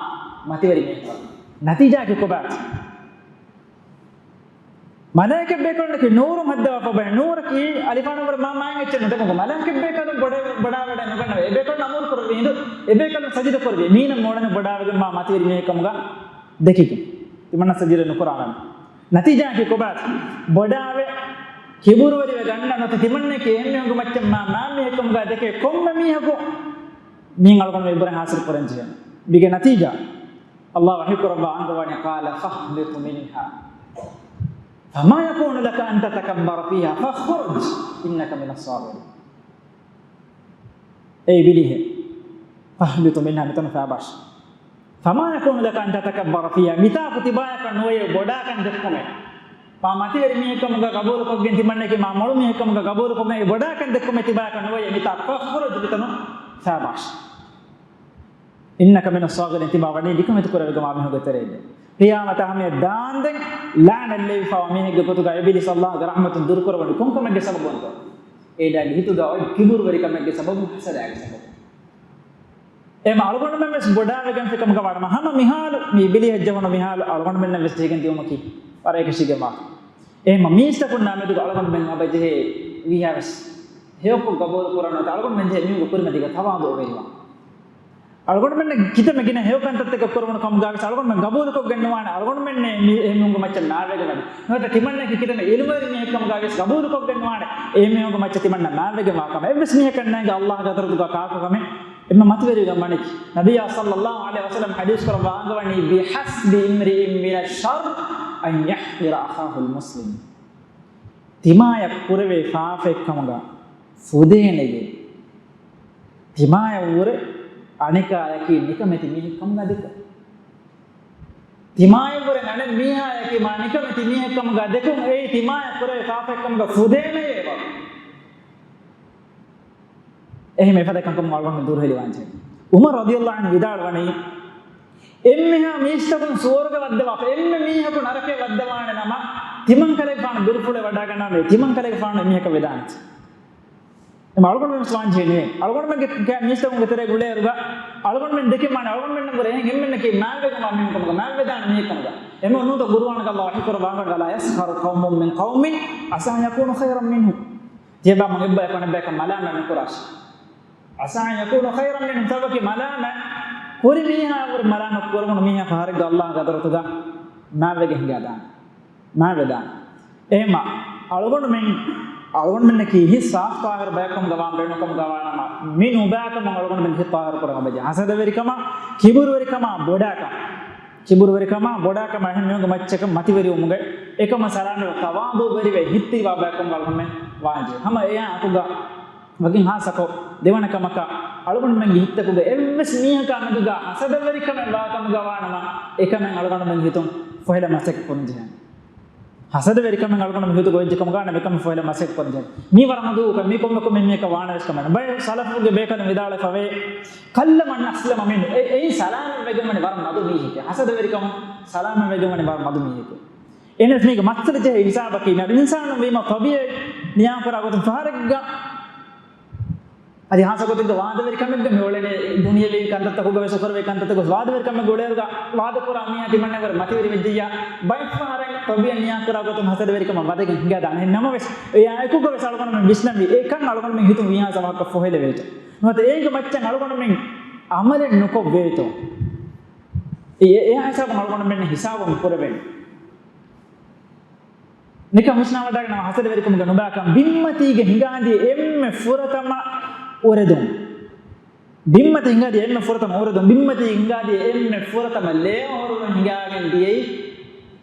މަތިވެރި މީހެއްކަމާ. ނަތީޖާއަކީ ކޮބާތި؟ މަލާއިކަތް ބޭކަލުންނަކީ ނޫރުން ހައްދަވާފަ ބައެއް. ނޫރަކީ އަލިފާނު ވަރަށް މާ މާއިން އެއްޗެއް ނުދެމުގަ. މަލާއިކަތް ބޭކަލުން ބޮޑަ-، ބޮޑާވެޑަ ނުގަންނަވަ. އެ ބޭކަލުން އަމުރު ކުރެއްވި ހިނދު އެ ބޭކަލުން ސަޖިދަ ކުރެއްވި. މީނަ މޮޅަނެ ބޮޑާވެގެން މާ މަތިވެރި މީހެއްކަމުގަ ދެކިގެން. ތިމަންނަ ސަޖިދަ ނުކުރާނަން. ނަތީޖާއަކީ ކޮބާތި؟ ބޮޑާވެ، ކިބުރުވެރިވެ ގަންނަ ނުތަ ތިމަންނަކީ އެހެންމީހުންގެ މައްޗަށް މާ މާ މީހެއްކަމުގަ ދެކޭ ކޮންމެ މީހަކު މީން އަޅުގަނޑު އިބުރަ ހާސިލް ކުރަން ޖެހޭނެ. މީގެ ނަތީޖާ ﷲ ވަޙީ ކުރައްވާ އަންގަވަނީ، قَالَ فَاهْبِطْ مِنْهَا فَمَا يَكُونُ لَكَ أَنْ تَتَكَبَّرَ فِيهَا فَاخْرُجْ إِنَّكَ مِنَ الصَّاغِرِينَ. އޭ އިބިލީހޭ، فَاهْبِطْ مِنْهَا، މިތަނުން ފައިބާށި. فَمَا يَكُونُ لَكَ أَنْ تَتَكَبَّرَ فِيهَا، މިތާކު ތިބާޔަކަށް ނުވެޔޭ ބޮޑާކަން ދެއްކުމެއް. މާ މަތިވެރި މީހެއްކަމުގަ ގަބޫލުކޮށްގެން ތިމަންނަކީ މާ މޮޅު މީހެއްކަމުގަ ގަބޫލުކޮށްގެން އެ ބޮޑާކަން ދެއްކުމެއް ތިބާޔަކަށް ނުވެޔޭ މިތާ، فَاخْرُجْ، މިތަނުން ފައިބާށި. إِنَّكَ مِنَ الصَّاغِرِينَ، ތިބާ ވަނީ ނިކަމެތި ކުރެވިގެންވާ މީހުންގެ ތެރެއިން. ޤިޔާމަތާ ހަމަޔަށް ދާންދެން ލަޢުނަތް ލެވިފައިވާ މީހެއްގެ ގޮތުގަ އިބިލީސް ﷲގެ ރަޙްމަތުން ދުރުކުރަވަނީ ކޮންކަމެއްގެ ސަބަބުންތޯ؟ އޭނާގެ ހިތުގަ އޮތް ކިބުރުވެރިކަމެއްގެ ސަބަބުން، ހަސަދާގެ ސަބަބުން. އެހެން އަޅުގަނޑުމެން ވެސް ބޮޑާވެގެންފި ކަމުގަ ވާނަމަ، ހަމަ މިހާލު، މި އިބިލީހަށް ޖެހުނު މިހާލު އަޅުގަނޑުމެންނަށް ވެސް ޖެހިގެން ދިއުމަކީ ވަރަށް އެކަށީގެންވާ. އެހެންމަ މީސްތަކުންނާ މެދުގަ އަޅުގަނޑުމެން އަބަ ޖެހޭ ވީހާވެސް ހެޔޮކޮށް ގަބޫލު ކުރަން ނުވަތަ އަޅުގަނޑުމެން ޖެހޭ މީހުންގެ ކުރިމަތީގަ ތަވާޟުޢުވެރިވާން. އަޅުގަނޑުމެންނަށް ކިތަންމެ ގިނަ ހެޔޮ ކަންތައްތަކެއް ކުރެވުނު ކަމުގަވެސް އަޅުގަނޑުމެން ގަބޫލުކޮށްގެން ނުވާނެ އަޅުގަނޑުމެންނޭ މި-، އެހެން މީހުންގެ މައްޗަށް މާތްވެގެން ވަނީ. ނުވަތަ ތިމަންނަކީ ކިތަންމެ ޢިލްމުވެރި މީހެއްކަމުގަވެސް ގަބޫލުކޮށްގެން ނުވާނެ އެހެން މީހުންގެ މައްޗަށް ތިމަންނަ މާތްވެގެންވާ ކަމަށް. އެއްވެސް މީހަކަށް ނޭނގެ ﷲގެ ޙަޟްރަތުގަ ކާކު ކަމެއް އެންމެ މަތިވެރިވެގެން ވަނީކީ. ނަބިއްޔާ ޞައްލައްލާހު ޢަލައިހި ވަސައްލަމަ ޙަދީޘް ކުރައްވާ އަންގަވަނީ، بِحَسْبِ امْرِئٍ مِنَ الشَّرِّ أَنْ يَحْقِرَ أَخَاهُ الْمُسْلِمَ. ތިމާޔަށް ކުރެވޭ ފާފައެއްކަމުގަ ފުދޭނެޔޭ، ތިމާޔަށްވުރެ އަނެކާޔަކީ ނިކަމެތި މީހެއްކަމުގަ ދެކުން. ތިމާޔަށްވުރެ އަނެއް މީހާޔަކީ މާ ނިކަމެތި މީހެއްކަމުގަ ދެކުން. އެއީ ތިމާޔަށް ކުރެވޭ ފާފައެއްކަމުގަ ފުދޭނެޔޭ ވަރު. އެހެން އެފަދަ ކަންކަމުން އަޅުގަނޑު ދުރުހެލިވާންޖެހޭ. ޢުމަރު ރަޟިޔައްލާހު ޢަންހު ވިދާޅުވަނީ، އެންމެހާ މީސްތަކުން ސުވަރުގެ ވައްދަވާފަ، އެންމެ މީހަކު ނަރަކަޔަށް ވައްދަވާނެ ނަމަ، ތިމަންކަލޭގެފާނު ބިރުފުޅެއް ވަޑާގަންނަވާ މި ތިމަންކަލޭގެފާނު އެމީހަކަށް ވެދާނެތީ. އެމަ އަޅުގަނޑުމެން ވެސް ވާންޖެހޭނެ. އަޅުގަނޑުމެންގެ ކަ-، މީސްތަކުންގެ ތެރޭގަ އުޅޭއިރުގަ، އަޅުގަނޑުމެން ދެކެން ވާނެ، އަޅުގަނޑުމެންނަށްވުރެ އެހެން އެންމެންނަކީ މާތްވެގެންވާ މީހުން ކަމުގަ، މާތްވެދާނެ މީހެއް ކަމުގަ. އެމެ ނުވަތަ ޤުރުއާނުގަ ﷲ ވަޙީ ކުރައްވާ އަންގަވަނީ، لَا يَسْخَرْ قَوْمٌ مِنْ قَوْمٍ عَسَىٰ أَنْ يَكُونُوا خَيْرًا مِنْهُمْ. ތިޔަބާ މަ އެއްބަޔަކު އަނެއްބަޔަކަށް މަލާމާތް ނުކުރާށި. عسى أن يكون خيرا منهم، ސަބަބަކީ މަލާމަތް ކުރި މީހާ ވުރެ މަލާމަތް ކުރެވުނު މީހާ ފަހަރެއްގަ ﷲ ގެ ޙަޟްރަތުގަ މާތްވެގެން ހިނގާދާނެ. މާތްވެދާނެ. އެހެންމަ އަޅުގަނޑުމެން، އަޅުގަނޑުމެންނަކީ ހިތް ސާފު ޠާހިރު ބަޔަކު ކަމުގަ ވާން ބޭނުން ކަމުގަ ވާނަމަ، މި ނުބައިކަމުން އަޅުގަނޑުމެން ހިތް ޠާހިރު ކުރަން އެބަޖެހޭ. ހަސަދަވެރިކަމާ، ކިބުރުވެރިކަމާ، ބޮޑާކަން، ކިބުރުވެރިކަމާ، ބޮޑާކަމާ، އެހެން މީހުންގެ މައްޗަކަށް މަތިވެރިވުމުގެ އެކަމަށް ސަލާމަތްވެ ތަވާޟުޢުވެރިވެ ހިތްތިރިވާ ބަޔަކު ކަމުގަ އަޅުގަނޑުމެން ވާންޖެހޭ. ހަމަ އެއާއެކުގަ ވަކިން ހާއްސަކޮށް ދެވަނަ ކަމަކަށް، އަޅުގަނޑުމެންގެ ހިތްތަކުގަ އެއްވެސް މީހަކާ މެދުގަ ހަސަދަވެރިކަމެއް ވާ ކަމުގަ ވާނަމަ، އެކަމެއް އަޅުގަނޑުމެންގެ ހިތުން ފޮހެލަން މަސައްކަތް ކުރަން ޖެހޭނެ. ހަސަދަވެރިކަމެއް އަޅުގަނޑުމެން ހިތުގަ އޮތްޖެ ކަމުގަ ވާނަމަ، އެކަމެއް ފޮހެލަން މަސައްކަތް ކުރަން ޖެހޭނެ. މީ ވަރަށް މަދު ކަމެއް، މީ ކޮންމެ ކޮންމެ މީހަކަށް ވާނެ ވެސް ކަމެއް ނުވޭ. ބައެއް ސަލަފުންގެ ބޭކަލުން ވިދާޅުވެފަވޭ، قلّ من أسلم منه، އެ، އެއީ ސަލާމަތް ވެގެން ވަނީ ވަރަށް މަދު މީހެކޭ. ހަސަދަވެރިކަމުން ސަލާމަތް ވެގެން ވަނީ ވަރަށް މަދު މީހެކޭ. އެހެނަސް މީގެ މައްސަލަ ޖެހޭ ހިސާބަކީ، މި އިންސާނުން ވީމަ ޠަބީޢީ ނިޔާކުރާ ގޮތުން ފަހަރެއްގަ އަދި ހާއްސަ ގޮތެއްގަ ވާދަވެރިކަމެއްގަ މި އުޅެނީ. ދުނިޔެވީ ކަންތައްތަކުގަ ވެސް، އުޚްރަވީ ކަންތައްތަކުގަ ވެސް ވާދަވެރިކަމެއްގަ އުޅޭއިރުގަ ވާދަކުރާ މީހާ ތިމަންނަ ވަރަށް މަތިވެރި ވެއްޖެއްޔާ، ބައެއް ފަހަރެއް ޠަބީޢީ ނިޔާކުރާ ގޮތުން ހަސަދަވެރިކަމަށް ވަދެގެން ހިނގާދާނެ. ނަމަވެސް، އެއާއެކުގަ ވެސް އަޅުގަނޑުމެން ވިސްނަންވީ، އެކަން އަޅުގަނޑުމެން ހިތުން ވީހާ ސަބަބަކަށް ފޮހެލެވޭތޯ. ނުވަތަ އޭގެ މައްޗަށް އަޅުގަނޑުމެން ޢަމަލެއް ނުކޮށްވޭތޯ. އެ، އެ، އެ ހިސާބުން އަޅުގަނޑުމެން ހިސާބުން ކުރެވޭނެ. ނިކަން ވިސްނާވަޑައިގަންނަވާ ހަސަދަވެރިކަމުގެ ނުބައިކަން. ބިންމަތީގަ ހިނގާދިޔަ އެންމެ ފުރަތަމަ އުރެދުން. ބިންމަތީ ހިނގާދިޔަ އެންމެ ފުރަތަމަ އުރެދުން. ބިންމަތީ ހިނގާދިޔަ އެންމެ ފުރަތަމަ ލޭ އޮހޮރުވަން ހިނގާގެން ދިޔައީ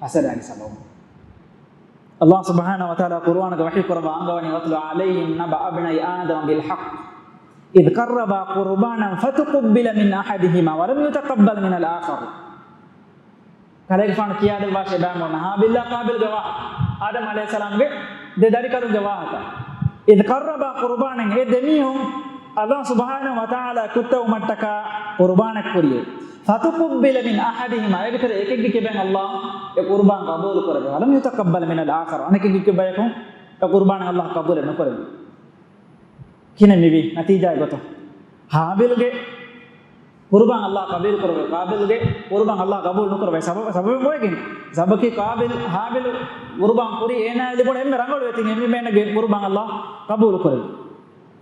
ހަސަދާގެ ސަބަބުން. ﷲ ސުބްޙާނަހޫ ވަތަޢާލާ ޤުރުއާނުގަ ވަޙީ ކުރައްވާ އަންގަވަނީ، واتل عليهم نبأ ابني آدم بالحق إذ قربا قربانا فتقبل من أحدهما ولم يتقبل من الآخر. ކަލޭގެފާނު ކިޔާދެއްވާށޭ ބައިމީހުންނަށް ހާބިލާ ޤާބިލްގެ ވާހަކަ، އާދަމް ޢަލައިހިއްސަލާމްގެ ދެ ދަރިކަލުންގެ ވާހަކަ. إذ قربا قربانا، އެ ދެމީހުން ﷲ ސުބްޙާނަހޫ ވަތަޢާލާ ކުއްތަވުމަށްޓަކާ ޤުރުބާނެއް ކުރިޔޭ. فتقبل من أحدهما، އޭގެ ތެރޭ އެކެއްގެ ކިބައިން ﷲ އެ ޤުރުބާން ޤަބޫލު ކުރެއްވި. ولم يتقبل من الآخر، އަނެކެއްގެ ކިބަޔަކުން އެ ޤުރުބާން ﷲ ޤަބޫލެއް ނުކުރެއްވި. ކިހިނެއް މިވީ ނަތީޖާގެ ގޮތުން؟ ހާބިލްގެ ޤުރުބާން ﷲ ޤަބޫލު ކުރެއްވި، ޤާބިލްގެ ޤުރުބާން ﷲ ޤަބޫލު ނުކުރެއްވި. ސަބަބަކީ ޤާބިލް، ހާބިލު ޤުރުބާން ކުރީ އޭނާ ލިބުނު އެންމެ ރަނގަޅު އެތިން އެންމެ މީހުންގެ ޤުރުބާން ﷲ ޤަބޫލު ކުރެއްވި.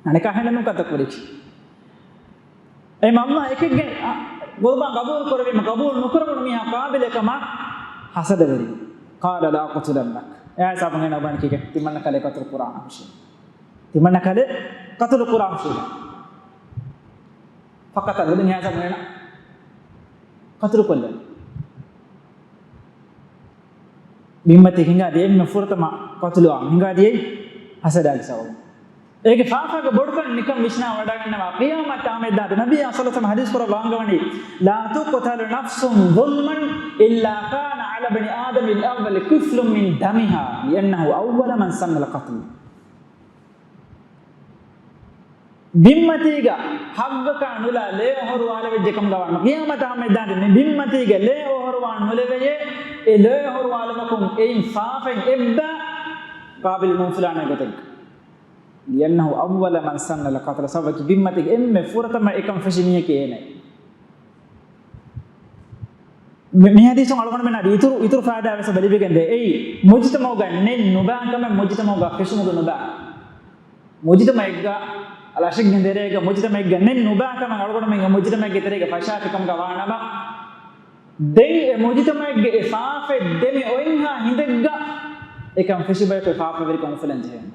އަނެކާ ހެންނެއްނު ކަންތައް ކުރިކީ. އެހެން ﷲ އެކެއްގެ ޤުރުބާން ޤަބޫލު ކުރެއްވީމަ، ޤަބޫލު ނުކުރެވުނު މީހާ ޤާބިލެއް ކަމަށް ހަސަދަވެރިވި. قال لأقتلنك. އެއާ ހިސާބުން އޭނަ ބަން ކީކޭ ތިމަންނަ ކަލޭ ޤަތުލު ކުރާނަށް ހުށީ. ތިމަންނަ ކަލޭ ޤަތުލު ކުރާނަށް ހުށީ. ފަޤަތަލަ، އެހެން ހިސާބުން އޭނަ ޤަތުލު ކޮށްލަން. ބިންމަތީ ހިނގާދިޔަ އެންމެ ފުރަތަމަ ޤަތުލުވާން ހިނގާދިޔައީ ހަސަދާގެ ސަބަބުން. އޭގެ ފާފާގެ ބޮޑުކަން ނިކަން ވިސްނާ ވަޑައިގަންނަވާ، ޤިޔާމަތް ހަމައެއްދާނދެ. ނަބިއްޔާ ޞައްލަﷲ ޢަލައިހި ވަސައްލަމަ ޙަދީޘް ކުރައްވާ އަންގަވަނީ، لا تقتل نفس ظلما إلا كان على ابن آدم الأول كفل من دمها لأنه أول من سن القتل. ބިންމަތީގަ ޙައްޤަކާ ނުލާ ލޭ އޮހޮރުވާލެވިއްޖެ ކަމުގަ ވާނަމަ، ޤިޔާމަތް ހަމައެއްދާނދެ މި ބިންމަތީގެ ލޭ އޮހޮރުވާން ނުލެވެޔޭ. އެ ލޭ އޮހޮރުވާލުމަކުން އެއިން ފާފައިން އެއްބައި ޤާބިލު ނޫންފިލާނެ ގޮތެއްގަ. لأنه أول من سن القتل، ސަބަބަކީ ބިންމަތީގެ އެންމެ ފުރަތަމަ އެކަން ފެށި މީހަކީ އޭނައޭ. މި، މި ޙަދީޘުން އަޅުގަނޑުމެން އަދި އިތުރު، އިތުރު ފައިދާ ވެސް އެބަ ލިބިގެންދޭ. އެއީ، މުޖުތަމަޢުގަ ނެތް ނުބާ ކަމެއް މުޖުތަމަޢުގަ ފެށުމުގެ ނުބާ. މުޖުތަމަޢެއްގަ، އަޅާ އަށެއްގެ ތެރޭގަ މުޖުތަމަޢެއްގަ ނެތް ނުބާ ކަމެއް އަޅުގަނޑުމެންގެ މުޖުތަމަޢެއްގެ ތެރޭގަ ފަށާފި ކަމުގަ ވާނަމަ، ދެން އެ މުޖުތަމަޢެއްގެ އެ ފާފައެއް ދެމި އޮތްހާ ހިނދެއްގަ އެކަން ފެށި ބަޔަކު އެ ފާފަވެރިކަން އުފުލަން ޖެހޭނެ.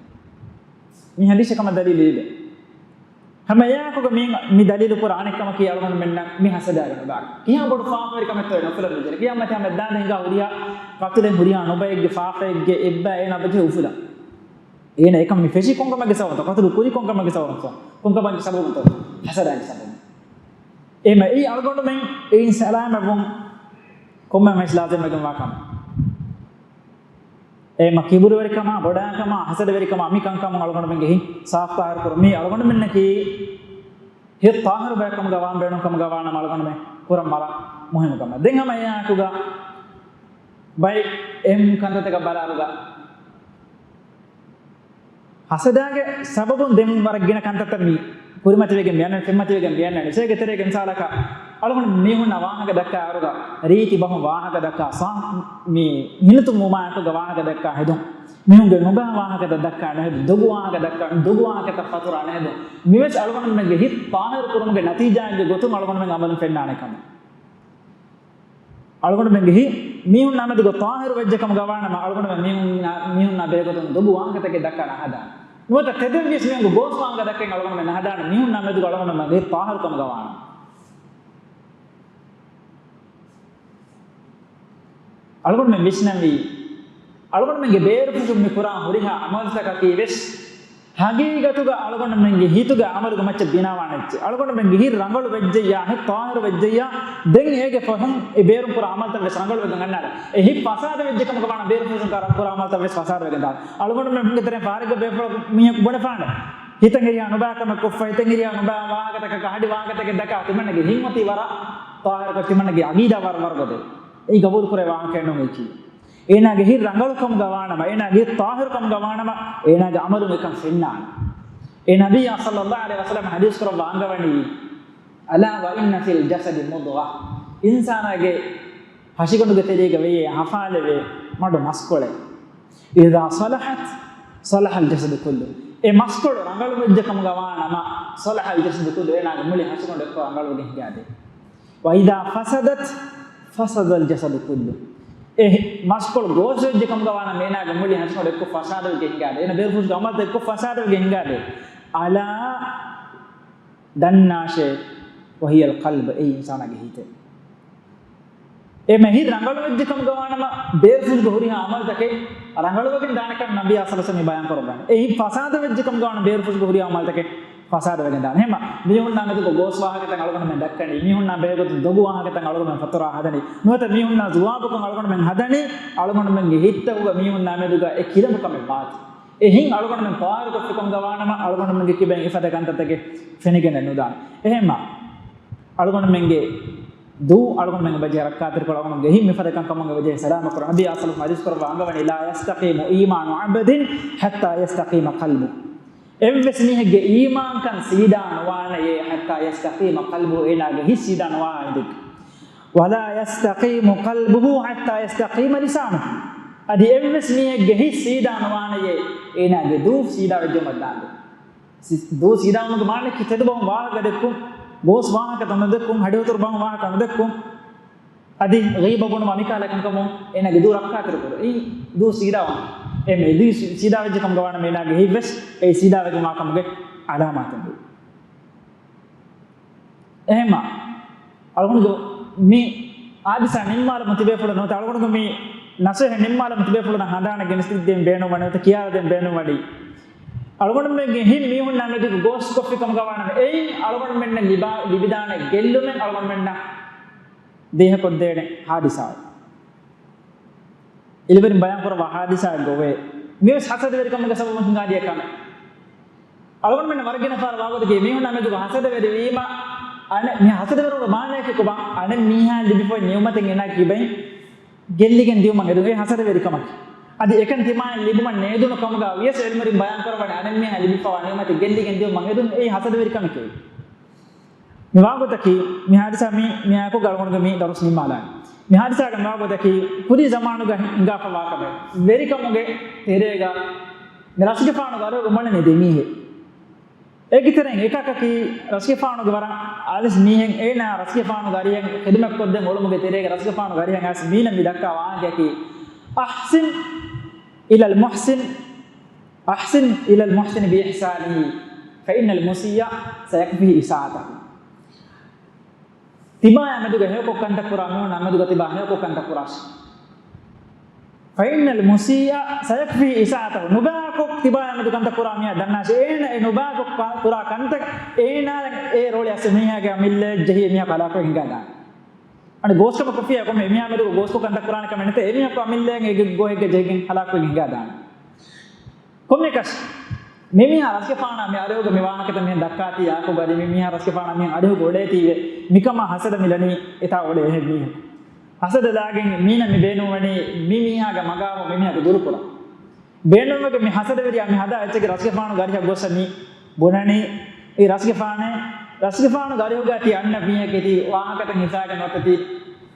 މި ޙަދީޘް އެކަމަށް ދަލީލު ލިބޭ. ހަމަ އެއާއެކުގަ މި، މި ދަލީލު ކުރާ އަނެއް ކަމަކީ އަޅުގަނޑުމެންނަށް މި ހަސަދާގެ ނުބާ. ކިހާ ބޮޑު ފާފަވެރި ކަމެއްތޯ އެ ނުފުލަން ވެއްޖެ. ޤިޔާމަތް ހަމައެއްދާނދެ ހިނގާ ހުރިހާ ޤަތުލެއް ހުރިހާ ނުބައެއްގެ ފާފައެއްގެ އެއްބައި އޭނާ އެބަޖެހޭ އުފުލަން. އޭނަ އެކަން މި ފެށީ ކޮންކަމެއްގެ ސަބަބުންތޯ؟ ޤަތުލު ކުރީ ކޮންކަމެއްގެ ސަބަބުންތޯ؟ ކޮންކަމެއްގެ ސަބަބުންތޯ؟ ހަސަދާގެ ސަބަބުން. އެހެންވީމަ އެއީ އަޅުގަނޑުމެން އެއިން ސަލާމަތްވުން ކޮންމެ މައިސް ލާޒިމްވެގެންވާ ކަމެއް. އެހެންވީމަ ކިބުރުވެރިކަމާ، ބޮޑާކަމާ، ހަސަދަވެރިކަމާ މި ކަންކަމުން އަޅުގަނޑުމެންގެ ހިތް ސާފު ޠާހިރު ކުރުން. މީ އަޅުގަނޑުމެންނަކީ ހިތް ޠާހިރު ބަޔަކު ކަމުގަ ވާން ބޭނުން ކަމުގަ ވާނަމަ އަޅުގަނޑުމެން ކުރަން ވަރަށް މުހިންމު ކަމެއް. ދެން ހަމަ އެއާއެކުގަ ބައެއް އެހެން ކަންތައްތަކަށް ބަލާއިރުގަ ހަސަދާގެ ސަބަބުން ދެން ވަރަށް ގިނަ ކަންތައްތައް މި ކުރިމަތިވެގެން މިއަންނަނީ، ފެންމަތިވެގެން މިއަންނަނީ. އޭގެ ތެރޭގަ މިސާލަކަށް އަޅުގަނޑު މީހުންނާ ވާހަކަ ދައްކާއިރުގަ، ރީތި ބަހުން ވާހަކަ ދައްކާ، ސާ-، މި ހިނިތުންވުމާއެކުގަ ވާހަކަ ދައްކާ ހެދުން. މީހުންގެ ނުބައި ވާހަކަތައް ދައްކާ ނުހެދުން، ދޮގު ވާހަކަ ދައްކާ، ދޮގު ވާހަކަތައް ފަތުރާ ނުހެދުން. މިވެސް އަޅުގަނޑުމެންގެ ހިތް ޠާހިރު ކުރުމުގެ ނަތީޖާއެއްގެ ގޮތުން އަޅުގަނޑުމެން އަމަލުން ފެންނާނެ ކަމެއް. އަޅުގަނޑުމެންގެ ހިތް މީހުންނާ މެދުގަ ޠާހިރު ވެއްޖެ ކަމުގަ ވާނަމަ، އަޅުގަނޑުމެން މީހުންނާ، މީހުންނާ ބެހޭގޮތުން ދޮގު ވާހަކަތަކެއް ދައްކާ ނަހަދާނެ. ނުވަތަ ތެދެއްވިޔަސް މީހުންގެ ގޯސް ވާހަކަ ދައްކަން އަޅުގަނޑުމެން ނަހަދާނެ، މީހުންނާ މެދުގަ އަޅުގަނޑުމެންގެ ހިތް ޠާހިރު ކަމުގަ ވާނަމަ. އަޅުގަނޑުމެން ވިސްނަންވީ، އަޅުގަނޑުމެންގެ ބޭރުފުށުން މި ކުރާ ހުރިހާ އަމަލުތަކަކީ ވެސް ހަގީގަތުގަ އަޅުގަނޑުމެންގެ ހިތުގެ އަމަލުގެ މައްޗަށް ބިނާވާނެ އެއްޗެއް. އަޅުގަނޑުމެންގެ ހިތް ރަނގަޅު ވެއްޖެއްޔާ، ހިތް ޠާހިރު ވެއްޖެއްޔާ، ދެން އޭގެ ފަހުން އެ ބޭރުން ކުރާ އަމަލުތައް ވެސް ރަނގަޅު ވެގެން އަންނާނެ. އެ ހިތް ފަސާދަ ވެއްޖެ ކަމުގަ ވާނަމަ ބޭރުފުށުން ކުރާ، ކުރާ އަމަލުތައް ވެސް ފަސާދަ ވެގެން ދާނެ. އަޅުގަނޑުމެންގެ ތެރެއިން ފާރެއްގަ ބޭފުޅަކު މީހަކު ބުނެފާނެ. ހިތަށް އެރިހާ ނުބައި ކަމެއް ކޮށްފަ، ހިތަށް އެރިހާ ނުބައި ވާހަކަތަކަކާ ހަޑި ވާހަކަތަކެއް ދައްކާ ތިމަންނަގެ ހިތް އޮތީ ވަރަށް ޠާހިރުކޮށް، ތިމަންނަގެ ޢަޤީދާ ވަރަށް ވަރުގަދަ. އެއީ ގަބޫލު ކުރޭ ވާހަކައެއް ނޫން އެއީކީ. އޭނާގެ ހިތް ރަނގަޅު ކަމުގަ ވާނަމަ، އޭނާގެ ހިތް ޠާހިރު ކަމުގަ ވާނަމަ، އޭނާގެ ޢަމަލުން އެކަން ފެންނާނެ. އެ ނަބިއްޔާ ޞައްލައްލާހު ޢަލައިހި ވަސައްލަމަ ޙަދީޘް ކުރައްވާ އަންގަވަނީ، ألا وإن في الجسد مضغة، އިންސާނާގެ ހަށިގަނޑުގެ ތެރޭގަ ވެޔޭ ހަފާލެވޭ މަޑު މަސްކޮޅެއް. إذا صلحت صلح الجسد كله. އެ މަސްކޮޅު ރަނގަޅު ވެއްޖެ ކަމުގަ ވާނަމަ، صلح الجسد كله، އޭނާގެ މުޅި ހަށިގަނޑު އެއްކޮށް ރަނގަޅުވެގެން ހިނގާދޭ. وإذا فسدت فسد الجسد كله. އެ މަސްކޮޅު ގޯސް ވެއްޖެ ކަމުގަ ވާނަމަ، އޭނާގެ މުޅި ހަށިގަނޑު އެއްކޮށް ފަސާދަވެގެން ހިނގާދޭ. އޭނާ ބޭރުފުށުގެ އަމަލުތައް އެއްކޮށް ފަސާދަވެގެން ހިނގާދޭ. ألا، ދަންނާށޭ، وهي القلب، އެއީ އިންސާނާގެ ހިތޭ. އެ މެ ހިތް ރަނގަޅު ވެއްޖެ ކަމުގަ ވާނަމަ، ބޭރުފުށުގެ ހުރިހާ އަމަލުތަކެއް ރަނގަޅުވެގެން ދާނެކަން ނަބިއްޔާ ޞައްލައްލާހު ޢަލައިހި ވަސައްލަމަ ބަޔާން ކުރައްވާނެ. އެ ހިތް ފަސާދަ ވެއްޖެ ކަމުގަ ވާނަމަ، ބޭރުފުށުގެ ހުރިހާ އަމަލުތަކެއް ފަސާދަވެގެން ދާނެ. އެހެންމަ، މީހުންނާ މެދުގަ ގޯސް ވާހަކަތައް އަޅުގަނޑުމެން ދައްކަނީ، މީހުންނާ ބެހޭގޮތުން ދޮގު ވާހަކަތައް އަޅުގަނޑުމެން ފަތުރާ ހަދަނީ، ނުވަތަ މީހުންނާ ޒުވާބުކޮށް އަޅުގަނޑުމެން ހަދަނީ، އަޅުގަނޑުމެންގެ ހިތްތަކުގަ މީހުންނާ މެދުގަ އެ ކިލަނބު ކަމެއް ވާތީ. އެ ހިތް އަޅުގަނޑުމެން ޠާހިރު ކޮށްފި ކަމުގަ ވާނަމަ، އަޅުގަނޑުމެންގެ ކިބައިން އެފަދަ ކަންތައްތަކެއް ފެނިގެން ނުދާނެ. އެހެންމަ، އަޅުގަނޑުމެންގެ ދޫ، އަޅުގަނޑުމެންގެ ބަޖެހޭ ރައްކާތެރިކޮޅު، އަޅުގަނޑުމެންގެ ހިތް މިފަދަ ކަންކަމުން އެ ބަޖެހޭ ސަލާމަތް ކުރަން. ނަބީ ޞައްލައްލާހު ޢަލައިހި ވަސައްލަމަ ޙަދީޘް ކުރައްވާ އަންގަވަނީ، لا يستقيم إيمان عبد حتى يستقيم قلبه. އެއްވެސް މީހެއްގެ އީމާންކަން ސީދާ ނުވާނެޔޭ، حتى يستقيم قلبه، އޭނާގެ ހިތް ސީދާ ނުވާ ހިނދެއް. ولا يستقيم قلبه حتى يستقيم لسانه. އަދި އެއްވެސް މީހެއްގެ ހިތް ސީދާ ނުވާނެޔޭ، އޭނާގެ ދޫ ސީދާ ވެއްޖެއްޔާ ދާންދެން. ސި-، ދޫ ސީދާވުމުގެ މާނައަކީ ތެދު ބަހުން ވާހަކަ ދެއްކުން، ގޯސް ވާހަކަ ނުދެއްކުން، ހަޑިހުތުރު ބަހުން ވާހަކަ ނުދެއްކުން، އަދި ޣީބަ ބުނުމާ މިކަހަލަ ކަންކަމުން އޭނާގެ ދޫ ރައްކާތެރި ކުރުން. އެއީ ދޫ ސީދާވާން. އެ މެ-، ދޫ ސީ-، ސީދާވެއްޖެ ކަމުގަ ވާނަމަ އޭނާގެ ހިތްވެސް އެ ސީދާވެގެން ވާ ކަމުގެ އަލާމާތެއް. އެހެންމަ، އަޅުގަނޑު މި ހާދިސާ ނިންމާލަމުން ތިބޭފުޅުން ނުވަތަ އަޅުގަނޑު މި ނަސޭހަ ނިންމާލަމުން ތިބޭފުޅުން ހަނދާނަށް ގެނެސްދޭން ބޭނުންވަނީ، ނުވަތަ ކިޔާދޭން ބޭނުންވަނީ. އަޅުގަނޑުމެންގެ ހިތް މީހުންނާ މެދުގެ ގޯސްކޮށްފި ކަމުގަ ވާނަމަ، އެއިން އަޅުގަނޑުމެންނަށް ލިބާ، ލިބިދާނެ ގެއްލުމެއް އަޅުގަނޑުމެންނަށް ދޭހަކޮށްދޭނެ ހާދިސާއެއް. އިލިވެރިން ބަޔާންކުރައްވާ ހާދިސާއެއްގަ ވޭ. މިވެސް ހަސަދަވެރިކަމުގެ ސަބަބުން ހިނގާދިޔަ ކަމެއް. އަޅުގަނޑުމެންނަށް ވަރަށް ގިނަ ފަހަރަށް ވާގޮތަކީ މީހުންނާ މެދުގަ ހަސަދަވެރިވީމަ، އަނެއް މި ހަސަދަވެރިވުމުގެ މާނަޔަކީ ކޮބާ؟ އަނެއް މީހާ ލިބިފައި ނިޢުމަތެއް އޭނާ ކިބައިން ގެއްލިގެން ދިޔުމަށް ހެދުން. އެ ހަސަދަވެރިކަމަކީ. އަދި އެކަން ތިމާއިން ލިބުމަށް ނޭދުނު ކަމުގަ ވިޔަސް އިލްމުވެރިން ބަޔާންކުރައްވަނީ އަނެއް މީހާ ލިބިފައިވާ ނިޢުމަތެއް ގެއްލިގެން ދިޔުމަށް ހެދުން. އެއީ ހަސަދަވެރިކަމެކޭ. މި ވާގޮތަކީ، މި ހާދިސާ މި، މި އާއެކުގަ އަޅުގަނޑުގެ މި ދަރުސް ނިންމާލާނީ. މި ހާދިސާގެ މި ވާގޮތަކީ، ކުރީ ޒަމާނުގަ ހިނގާފައިވާ ކަމެއް. ވެރިކަމުގެ ތެރޭގަ މި ރަސްގެފާނުގެ އަރިހުގަ އުމަނެނީ ދެ މީހެއް. އޭގެ ތެރެއިން އެކަކަކީ ރަސްގެފާނުގެ ވަރަށް އާލިސް މީހެއް. އޭނާ ރަސްގެފާނުގެ އަރިހަށް ޚިދުމަތްކޮށްދޭން އުޅުމުގެ ތެރޭގަ ރަސްގެފާނުގެ އަރިހަށް އައިސް މީނަ މި ދައްކާ ވާހަކައަކީ، أحسن إلى المحسن، أحسن إلى المحسن بإحسانه، فإن المسيء سيكفيه إساءته. ތިބާޔާ މެދުގަ ހެޔޮކޮށް ކަންތައް ކުރާ މީހުންނާ މެދުގަ ތިބާ ހެޔޮކޮށް ކަންތައް ކުރާށި. فإن المسيء سيكفيه إساءته. ނުބައިކޮށް ތިބާޔާ މެދު ކަންތައް ކުރާ މީހާ ދަންނާށި، އޭނަ އެ ނުބައިކޮށް ކަ-، ކުރާ ކަންތައް އޭނާ އެ ރޯޅި އައިސް މީހާގެ އަމިއްލައަށް ޖެހި އެ މީހާ ހަލާކުވެ ހިނގާދާނެ. އަނެއް ގޯސްކަމަށް ކޮށްފިއްޔާ ކޮންމެ މީހާ މެދުގަ ގޯސްކޮށް ކަންތައް ކުރާނެ ކަމެއް ނެތޭ. އެ މީހަކު އަމިއްލައަށް އެ ގޮ-، ގޮހެއްގަ ޖެހިގެން ހަލާކުވެގެން ހިނގާދާނެ. ކޮންމެއަކަސް މި މީހާ ރަސްގެފާނާ މި އަރިހުގަ މި ވާހަކަތައް މިހެން ދައްކާތީ އާކުގަ އަދި މި މީހާ ރަސްގެފާނާ މިހެން އަރިހުގަ އުޅޭތީވެ މިކަމާ ހަސަދަ މިލަނީ އެތާ އުޅޭ އެހެން މީހަކު. ހަސަދަ ލާގެން މީނަ މި ބޭނުންވަނީ މި މީހާގެ މަގާމު މި މީހާ ދުރުކުރަން. ބޭނުންވެގެން މި ހަސަދަވެރިޔާ މި ހަދާ އެއްޗެއްގެ ރަސްގެފާނުގެ އަރިހަށް ގޮއްސަ މި ބުނަނީ، އެ ރަސްގެފާނެއް، ރަސްގެފާނުގެ އަރިހުގަ ތި އަންނަ މީހެކޭ ތި ވާހަކަތައް ހިފާގެން ނުވަތަ ތި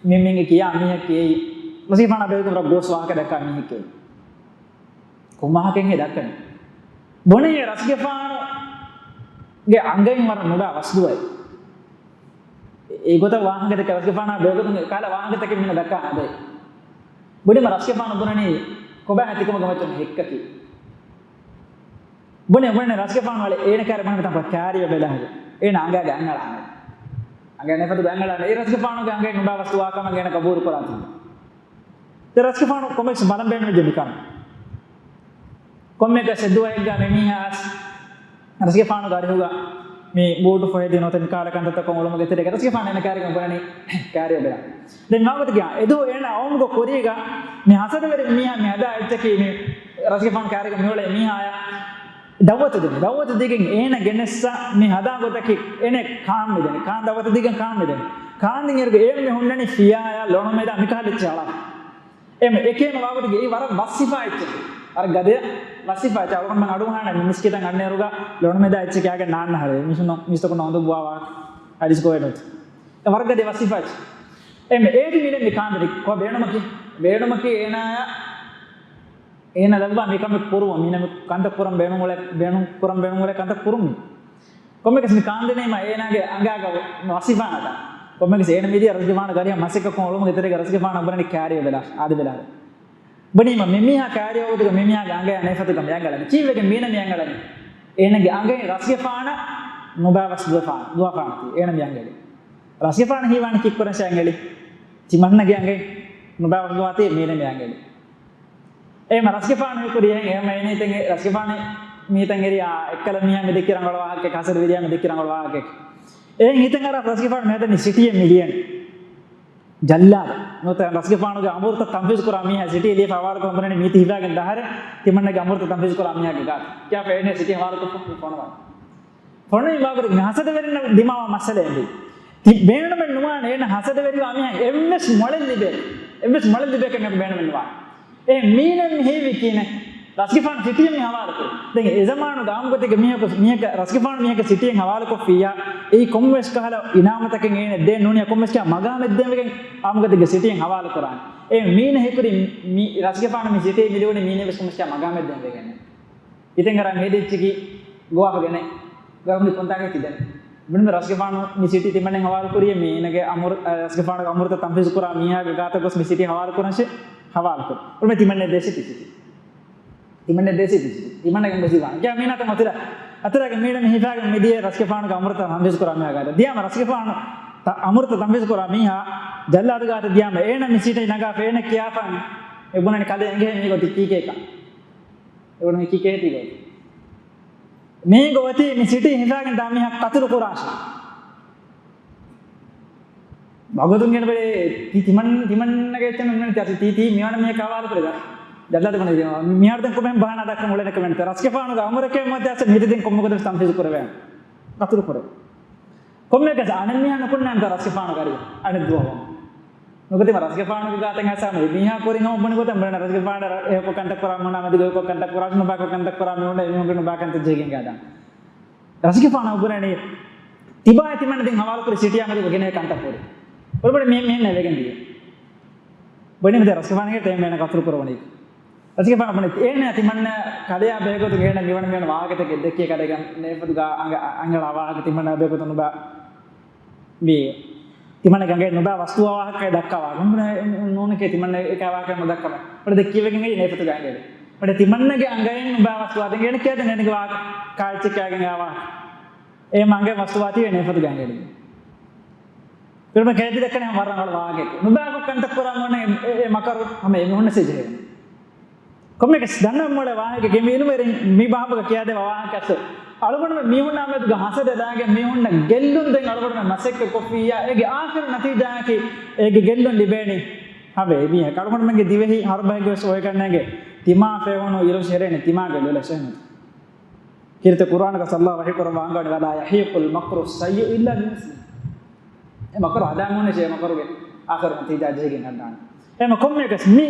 މި މީންގެ ކިޔާ މީހެކޭ. ރަސްގެފާނާ ބެހޭގޮތުން ވަރަށް ގޯސް ވާހަކަ ދައްކާ މީހެކޭ. ކޮން ވާހަކައެއް ހޭ ދައްކަނީ؟ ބުނެ ރަސްގެފާނުގެ އަނގައިން ވަރަށް ނުބާ ވަސްދުވައެއް. އެގޮތަށް ވާހަކަ ދެއްކި ރަސްގެފާނާ ބެހޭގޮތުން ކަހަލަ ވާހަކަތަކެއް މިނަ ދައްކާ ހަދައި. ބުނީމަ ރަސްގެފާނު ބުނަނީ ކޮބާ ހަތިކަމުގެ މައްޗުން ހެއްކަކީ. ބުނެ، ބުނެ ރަސްގެފާނު ވަޅެ އޭނަ ކާރި ބުނެ ތަންކޮ ކާރިއަށް ބެލާހެވެ. އޭނަ އަނގާގެ އަނގަޅާނެ. އަނގަ ނެފަތުގެ އަނގަޅާނެ. އެ ރަސްގެފާނުގެ އަނގައިން ނުބާ ވަސްދުވާ ކަމަށް އޭނަ ގަބޫލު ކުރާތީ. ދެ ރަސްގެފާނު ކޮންމެސް ބަލަން ބޭނުމެއް މިކަން. ކޮންމެއަކަސް އެއްދުވަހެއްގަ މި މީހާ އަސް ރަސްގެފާނުގެ އަރިހުގަ މި ބޫޓު ފޮހެދި ނުވަތަ މި ކާލަ ކަންތައްތަކުން އުޅުމުގެ ތެރޭގަ ރަސްގެފާނު އޭނަ ކާރިގަ ބުނަނީ ކާރިއަށް ބެލާ. ދެން މާގޮތަކީ އެދު އޭނަ އައުމުގެ ކުރީގަ މި ހަސަދަވެރި މީހާ މި ހަދާ އެއްޗަކީ މި ރަސްގެފާނު ކާރިގަ މިއުޅޭ މީހާޔަށް ދައުވަތު ދިން. ދައުވަތު ދިގެން އޭނަ ގެނެއްސަ މި ހަދާ ގޮތަކީ އޭނަ ކާން މިދެނީ. ކާން ދައުވަތު ދިގެން ކާން މިދެނީ. ކާން ދިން އިރުގަ އޭނަ މި ހުންނަނީ ފިޔާޔާ ލޮނުމެދާ މިކަހަލަ އެއްޗެއް އަޅާ. އެމް އެކޭން ވާގޮތުގެ އެއީ ވަރަށް ވަސް ސިފާ އެއްޗެއް. ވަރަށް ގަދަ ވަސް ސިފާ އެއްޗެއް. އަޅުގަނޑުމެން އަޑުއަހާނެ މި މިސްކިތަށް އަންނައިރުގަ ލޮނުމެދާ އެއްޗެއް ކާގެ ނާންނަ ހަރެ. މިސުން މިސްތަކުން އޮނދު ބުވާ ވާ އަލިސް ގޮވޭ ނުތު. އެ ވަރަށް ގަދަ ވަސް ސިފާ އެއްޗެއް. އެމް އޭތި މިނެ މި ކާންދެނީ ކޮ ބޭނުމަކީ. ބޭނުމަކީ އޭނާޔަށް އޭނަ ލައްވާ މި ކަމެއް ކުރުވަ. މީނަ މި ކަންތައް ކުރަން ބޭނުން އުޅޭ، ބޭނުން ކުރަން ބޭނުން އުޅޭ ކަންތައް ކުރުން މި. ކޮންމެކަސް މި ކާންދެނީމަ އޭނާގެ އަނގާގަ ވަސް ސިފާ ނަތާ. ކޮންމެކަސް އޭނަ މިދިޔަ ރަސްގެފާނު ގަރިހަ މަސައްކަތްކޮށް އުޅުމުގެ ތެރޭގަ ރަސްގެފާނު ބުނަނީ ކާރިއަށް ބެލާ، އާދެ ބެލާ. ބުނީމަ މި މީހާ ކާރިއަށް އޮތުގަ މި މީހާގެ އަނގަޔާ ނޭފަތުގަ މި އަނގަޅަނީ. ކީއްވެގެން މީނަ މި އަނގަޅަނީ؟ އޭނަގެ އަނގައިން ރަސްގެފާނަށް ނުބާ ވަސް ދުވަފާ، ދުވާފާނަތީ އޭނަ މި އަނގަޅީ. ރަސްގެފާނަށް ހީވާނީ ކިއްކުރަން އަނގަޅީ؟ ތިމަންނަގެ އަނގައިން ނުބާ ވަސް ދުވާތީ މީނަ މި އަނގަޅީ. އެހެމަ ރަސްގެފާނު ހީކުރީ އެހެން، އެހެމަ އޭނަ ހިތަށް އެ ރަސްގެފާނު މި ހިތަށް އެރި އާ އެއްކަލަ މީހާ މި ދެއްކި ރަނގަޅު ވާހަކަ، ކަސަރު ވިރިޔާ މި ދެއްކި ރަނގަޅު ވާހަކަ. އެހެން ހިތަށް އަރާ ރަސްގެފާނު މި ހަދަނީ ސިޓީއެއް މި ލިޔަނީ. ޖައްލާދު. ނުވަތަ ރަސްގެފާނުގެ އަމުރުތައް ތަންފީޒު ކުރާ މީހާ ސިޓީ ލިޔެފަ ހަވާލުކޮށް ބުނަނީ މީތި ހިފާގެން ދާ ހަރެއް ތިމަންނަގެ އަމުރުތައް ތަންފީޒު ކުރާ މީހާގެ ގާތު. ކިޔާފަ އޭނަ ސިޓީ ހަވާލުކޮށްފަ ފޮނުވާ. ފޮނުވި މާގުރު މި ހަސަދަވެރިންނަށް ދިމާވާ މައްސަލައެއް ނެތް. ތި ބޭނުމެއް ނުވާނެ އޭނަ ހަސަދަވެރިވާ މީހާ އެއްވެސް މޮޅެއް ލިބޭ. އެއްވެސް މޮޅެއް ލިބޭކަށް މީހަކު ބޭނުމެއް ނުވާނެ. އެ މީނަ މި ހީވީ ކިހިނެއް؟ ރަސްގެފާނު ސިޓީއަށް މި ހަވާލުކުރި. ދެން އެ ޒަމާނުގަ އާއްމުގޮތެއްގަ މީހަކު، މީހަކަށް ރަސްގެފާނު މީހަކަށް ސިޓީއަށް ހަވާލުކޮށްފިއްޔާ، އެއީ ކޮންމެވެސް ކަހަލަ އިނާމުތަކެއް އޭނަ ދޭން ނޫނިއްޔާ ކޮންމެވެސް ކަހަލަ މަގާމެއް ދޭންވެގެން އާއްމުގޮތެއްގަ ސިޓީއަށް ހަވާލުކުރާނެ. އެ މީނަ ހީކުރީ މި ރަސްގެފާނު މި ސިޓީ މި ލިބުނީ މީނަވެސް ކޮންމެވެސް ކަހަލަ މަގާމެއް ދޭންވެގެން. ހިތަށް އަރާ މި ހެދިއްޗަކީ ގޮވާފަ ގެނެ ގަރުމި ކޮންތާކަށް ތިދެން. ބުނިމަ ރަސްގެފާނު މި ސިޓީ ތިމަންނެން ހަވާލު ކުރިޔަ މީނަގެ އަމުރު، އަ، ރަސްގެފާނުގެ އަމުރުތައް ތަންފީޒު ކުރާ މީހާގެ ގާތަށް ގޮސް މި ސިޓީ ހަވާލު ކުރަންށޭ ހަވާލު ކުރު. އުޅުމެ ތިމަންނެ ދޭށޭ ތި ސިޓީ. ތިމަންނެ ދޭށޭ ތި ސިޓީ. ތިމަންނަގެ ގޮސް ދީވާނެ. ކިޔާ މީނަ ތަން އަތުރަ، އަތުރަގެ މީނަ މި ހިފާގެ މިދިޔަ ރަސްގެފާނުގެ އަމުރުތައް ތަންފީޒު ކުރާ މީހާ ގާތަށް. ދިޔާމަ ރަސްގެފާނު ތަ-، އަމުރުތައް ތަންފީޒު ކުރާ މީހާ ޖައްލާދު ގާތަށް ދިޔާމަ އޭނަ މި ސިޓީ ނަގާފަ އޭނަ ކިޔާފަ އެ ބުނަނީ ކަލޭ އެނގޭ މީ ގޮތި ކީކޭކަ. އެ ބުނަނީ ކީކޭ ތި ގޮތި. މީގަ އޮތީ މި ސިޓީ ހިފާގެން ދާ މީހާ ޤަތުލު ކުރާށޭ. ވަގުތުން ގެން ބެޅޭ ތި ތިމަން، ތިމަންނަގެ އެއްޗެއް ނުންނަނީ ތި ތީ ތީ މިވަނަ މީހަކަށް ހަވާލު ކުރޭ. ޖައްލާދު ބުނެ މިހާރު ދެން ކޮމެން ބަހާނާ ދައްކަން އުޅެނެ ކޮމެންޓް ރަސްގެފާނުގެ އަމުރެކޭ މައްދާސް މިތި ދެން ކޮންމެ ގޮތެއް ތަންފީޒު ކުރެވޭނެ. ޤަތުލު ކުރޭ. ކޮންމެއަކަސް އަނެއް މީހާ ނުކުންނާނެތާ ރަސްގެފާނުގެ އަރިހަށް އަނެއް ދުވަހު. ނުކުތީމަ ރަސްގެފާނުގެ ގާތަށް އައިސާމަ އެ މީހާ ކުރިން ހަމަ ބުނި ގޮތަށް ބުނެ ރަސްގެފާނު އެ ކޮށް ކަންތައް ކުރާ މޫނާ މެދު ގޮތް ކޮށް ކަންތައް ކުރާ ނުބާ ކޮށް ކަންތައް ކުރާ މީހުން އެ މީހުންގެ ނުބާ ކަންތައް ޖެހިގެން ގާދާން. ރަސްގެފާނު ބުނަނީ ތިބާ ތިމަންނަ ދެން ހަވާލު ކުރި ސިޓީއާ މެދު ގެނޭ ކަންތައް ކުރި. ބުނި ބުނި މި، މިހެން ވެގެން ދިޔަ. ބުނި މި ދެ ރަސްގެފާނުގެ ޓޭމް އޭނަ ޤަތުލު ކުރަވަނީ. ރަސްގެފާނު ބުނި، އޭނަ ތިމަންނަ ކަލެޔާ ބެހޭގޮތުގަ އޭނަ މިވަނަ މިވަނަ ވާހަކަތަކެއް ދެއްކި ކަލޭގެ ނޭފަތުގަ އަނގަ، އަނގަޅާ ވާހަކަ ތިމަންނަ ބެހޭގޮތު ނުބާ މި ތިމަންނަގެ އަނގައިން ނުބާ ވަސްދުވާ ވާހަކަ ދައްކާ ވާހަކަ. ނޫނެކޭ ތިމަންނަ އެކާ ވާހަކަ ނުދައްކަމެ. ވަޑަ ދެއްކިވެގެން އެއީ ނޭފަތުގެ އަނގައިން. ވަޑަ ތިމަންނަގެ އަނގައިން ނުބާ ވަސްދުވާ ދެން އޭނަ ކިޔާދެން އޭނަގެ ވާހަކަ ކާއެއްޗެއް ކާގެން އާ ވާހަކަ. އޭ މަނގެ ވަސްދުވާތީ ނޭފަތުގެ އަނގައިން. ފިލްމަށް ކެނޑި ދައްކަނީ ހަމަ ވަރަށް ރަނގަޅު ވާހަކައެއް. ނުބާކޮށް ކަންތައް ކުރާ މޮނެ އެ، އެ މަކަރު ހަމަ އެ މީހުންނަށް ސިޖެހެވެން. ކޮންމެކަސް ދަންނަ މޮޅެ ވާހަކަ ގެ މީނުމެރިން މި ބާބުގަ ކިޔާދެވާ ވާހަކަސް އަޅުގަނޑުމެން މީހުންނާ މެދުގަ ހަސަދަ ލާގެ މީހުންނަށް ގެއްލުން ދެން އަޅުގަނޑުމެން މަސައްކަތް ކޮށްފިއްޔާ، އޭގެ އާޚިރު ނަތީޖާއަކީ އޭގެ ގެއްލުން ލިބޭނީ ހަމަ އެ މީހަކަށް. އަޅުގަނޑުމެންގެ ދިވެހި ހަރުބަހެއްގެ ވެސް އޮވެގަންނައިގެ ތިމާ ފެހުނު އިރުސް ހެރޭނެ ތިމާގެ ލޮލަށް ޝެހެނެ. ކީރިތި ޤުރުއާނުގަ ﷲ ވަޙީ ކުރައްވާ އަންގަވަނީ، "ولا يحيق المكر السيء إلا بمثله." އެ މަކަރު ހަދާ މޫނެށޭ އެ މަކަރުގެ އާޚިރު ނަތީޖާ ޖެހިގެން އަންނާނެ. އެހެން ކޮންމެއަކަސް މި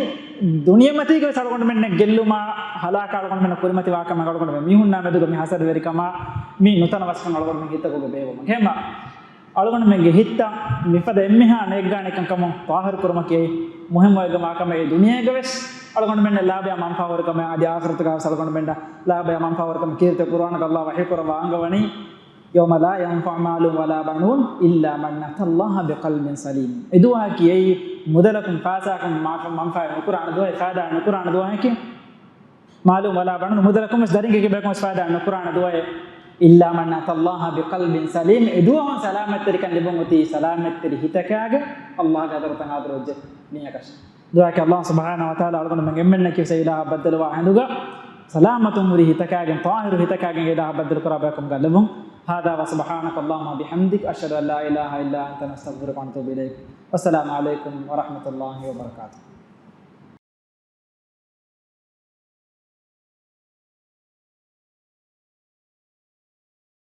ދުނިޔެމަތީގަވެސް އަޅުގަނޑުމެންނަށް ގެއްލުމާ ހަލާކާ އަޅުގަނޑުމެންނަށް ކުރިމަތިވާ ކަމަށް އަޅުގަނޑުމެން މީހުންނާ މެދުގަ މި ހަސަދަވެރިކަމާ މި ނުތަނަވަސްކަން އަޅުގަނޑުމެން ހިތަކުގަ ބޭއްވުމަށް. އެހެންމަ އަޅުގަނޑުމެންގެ ހިތްތައް މިފަދަ އެންމެހާ ނޭއްގާނެކަން ކަމުން ޠާހިރު ކުރުމަކީ މުހިއްމު އެއްގަމާ ކަމެއް. އެ ދުނިޔޭގަވެސް އަޅުގަނޑުމެންނަށް ލާބަޔާ މަންފާހުރިކަމެއް އަދި އާޚިރަތުގަ ވެސް އަޅުގަނޑުމެންނަށް ލާބަޔާ މަންފާހުރިކަމެއް ކީރިތި ޤުރުއާނުގަ ﷲ ވަޙީކުރައްވާ އަންގަވަނީ، يَوْمَ لَا يَنْفَعُ مَالٌ وَلَا بَنُونَ إِلَّا مَنْ أَتَى اللَّهَ بِقَلْبٍ سَلِيمٍ. އެދުވަހަކީ އެއީ މުދަލަކުން ފާސާކުން މަންފާ، މަންފާ ނުކުރާނެ ދުވަހެއް، ފާއިދާ ނުކުރާނެ ދުވަހަކީ. މާލުން ވަލާ ބަނުން، މުދަލަކުން ވެސް ދަރިންގެ ކިބަޔަކުން ވެސް ފާއިދާ ނުކުރާނެ ދުވަހެއް. إِلَّا مَنْ أَتَى اللَّهَ بِقَلْبٍ سَلِيمٍ. އެ ދުވަހުން ސަލާމަތްތެރިކަން ލިބުން އޮތީ ސަލާމަތްތެރި ހިތަކާގެ ﷲ ގެ ޙަޟްރަތަށް ޙާޟިރުވެއްޖެ މީހަކަށް. ދުޢާއަކީ ﷲ ސުބްޙާނަހޫ ވަތަޢާލާ އަޅުގަނޑުމެން އެންމެންނަކީ ވެސް އެ އިލާހަށް ބައްދަލުވާ ހިނދުގަ ސަލާމަތުން ހުރި ހިތަކާގެން، ޠާހިރު ހިތަކާގެން އެ އިލާހަށް ބައްދަލު ކުރާ ބަޔަކު އަޅުގަނޑުމެންނަށް ލިބުން. هَذَا وَسُبْحَانَكَ اللَّهُمَّ بِحَمْدِكَ، أَشْهَدُ أَنْ لَا إِلَٰهَ إِلَّا أَنْتَ، نَسْتَغْفِرُكَ وَنَتُوبُ إِلَيْكَ. وَالسَّلَامُ عَلَيْكُمْ وَرَحْمَةُ اللَّهِ وَبَرَكَاتُهُ.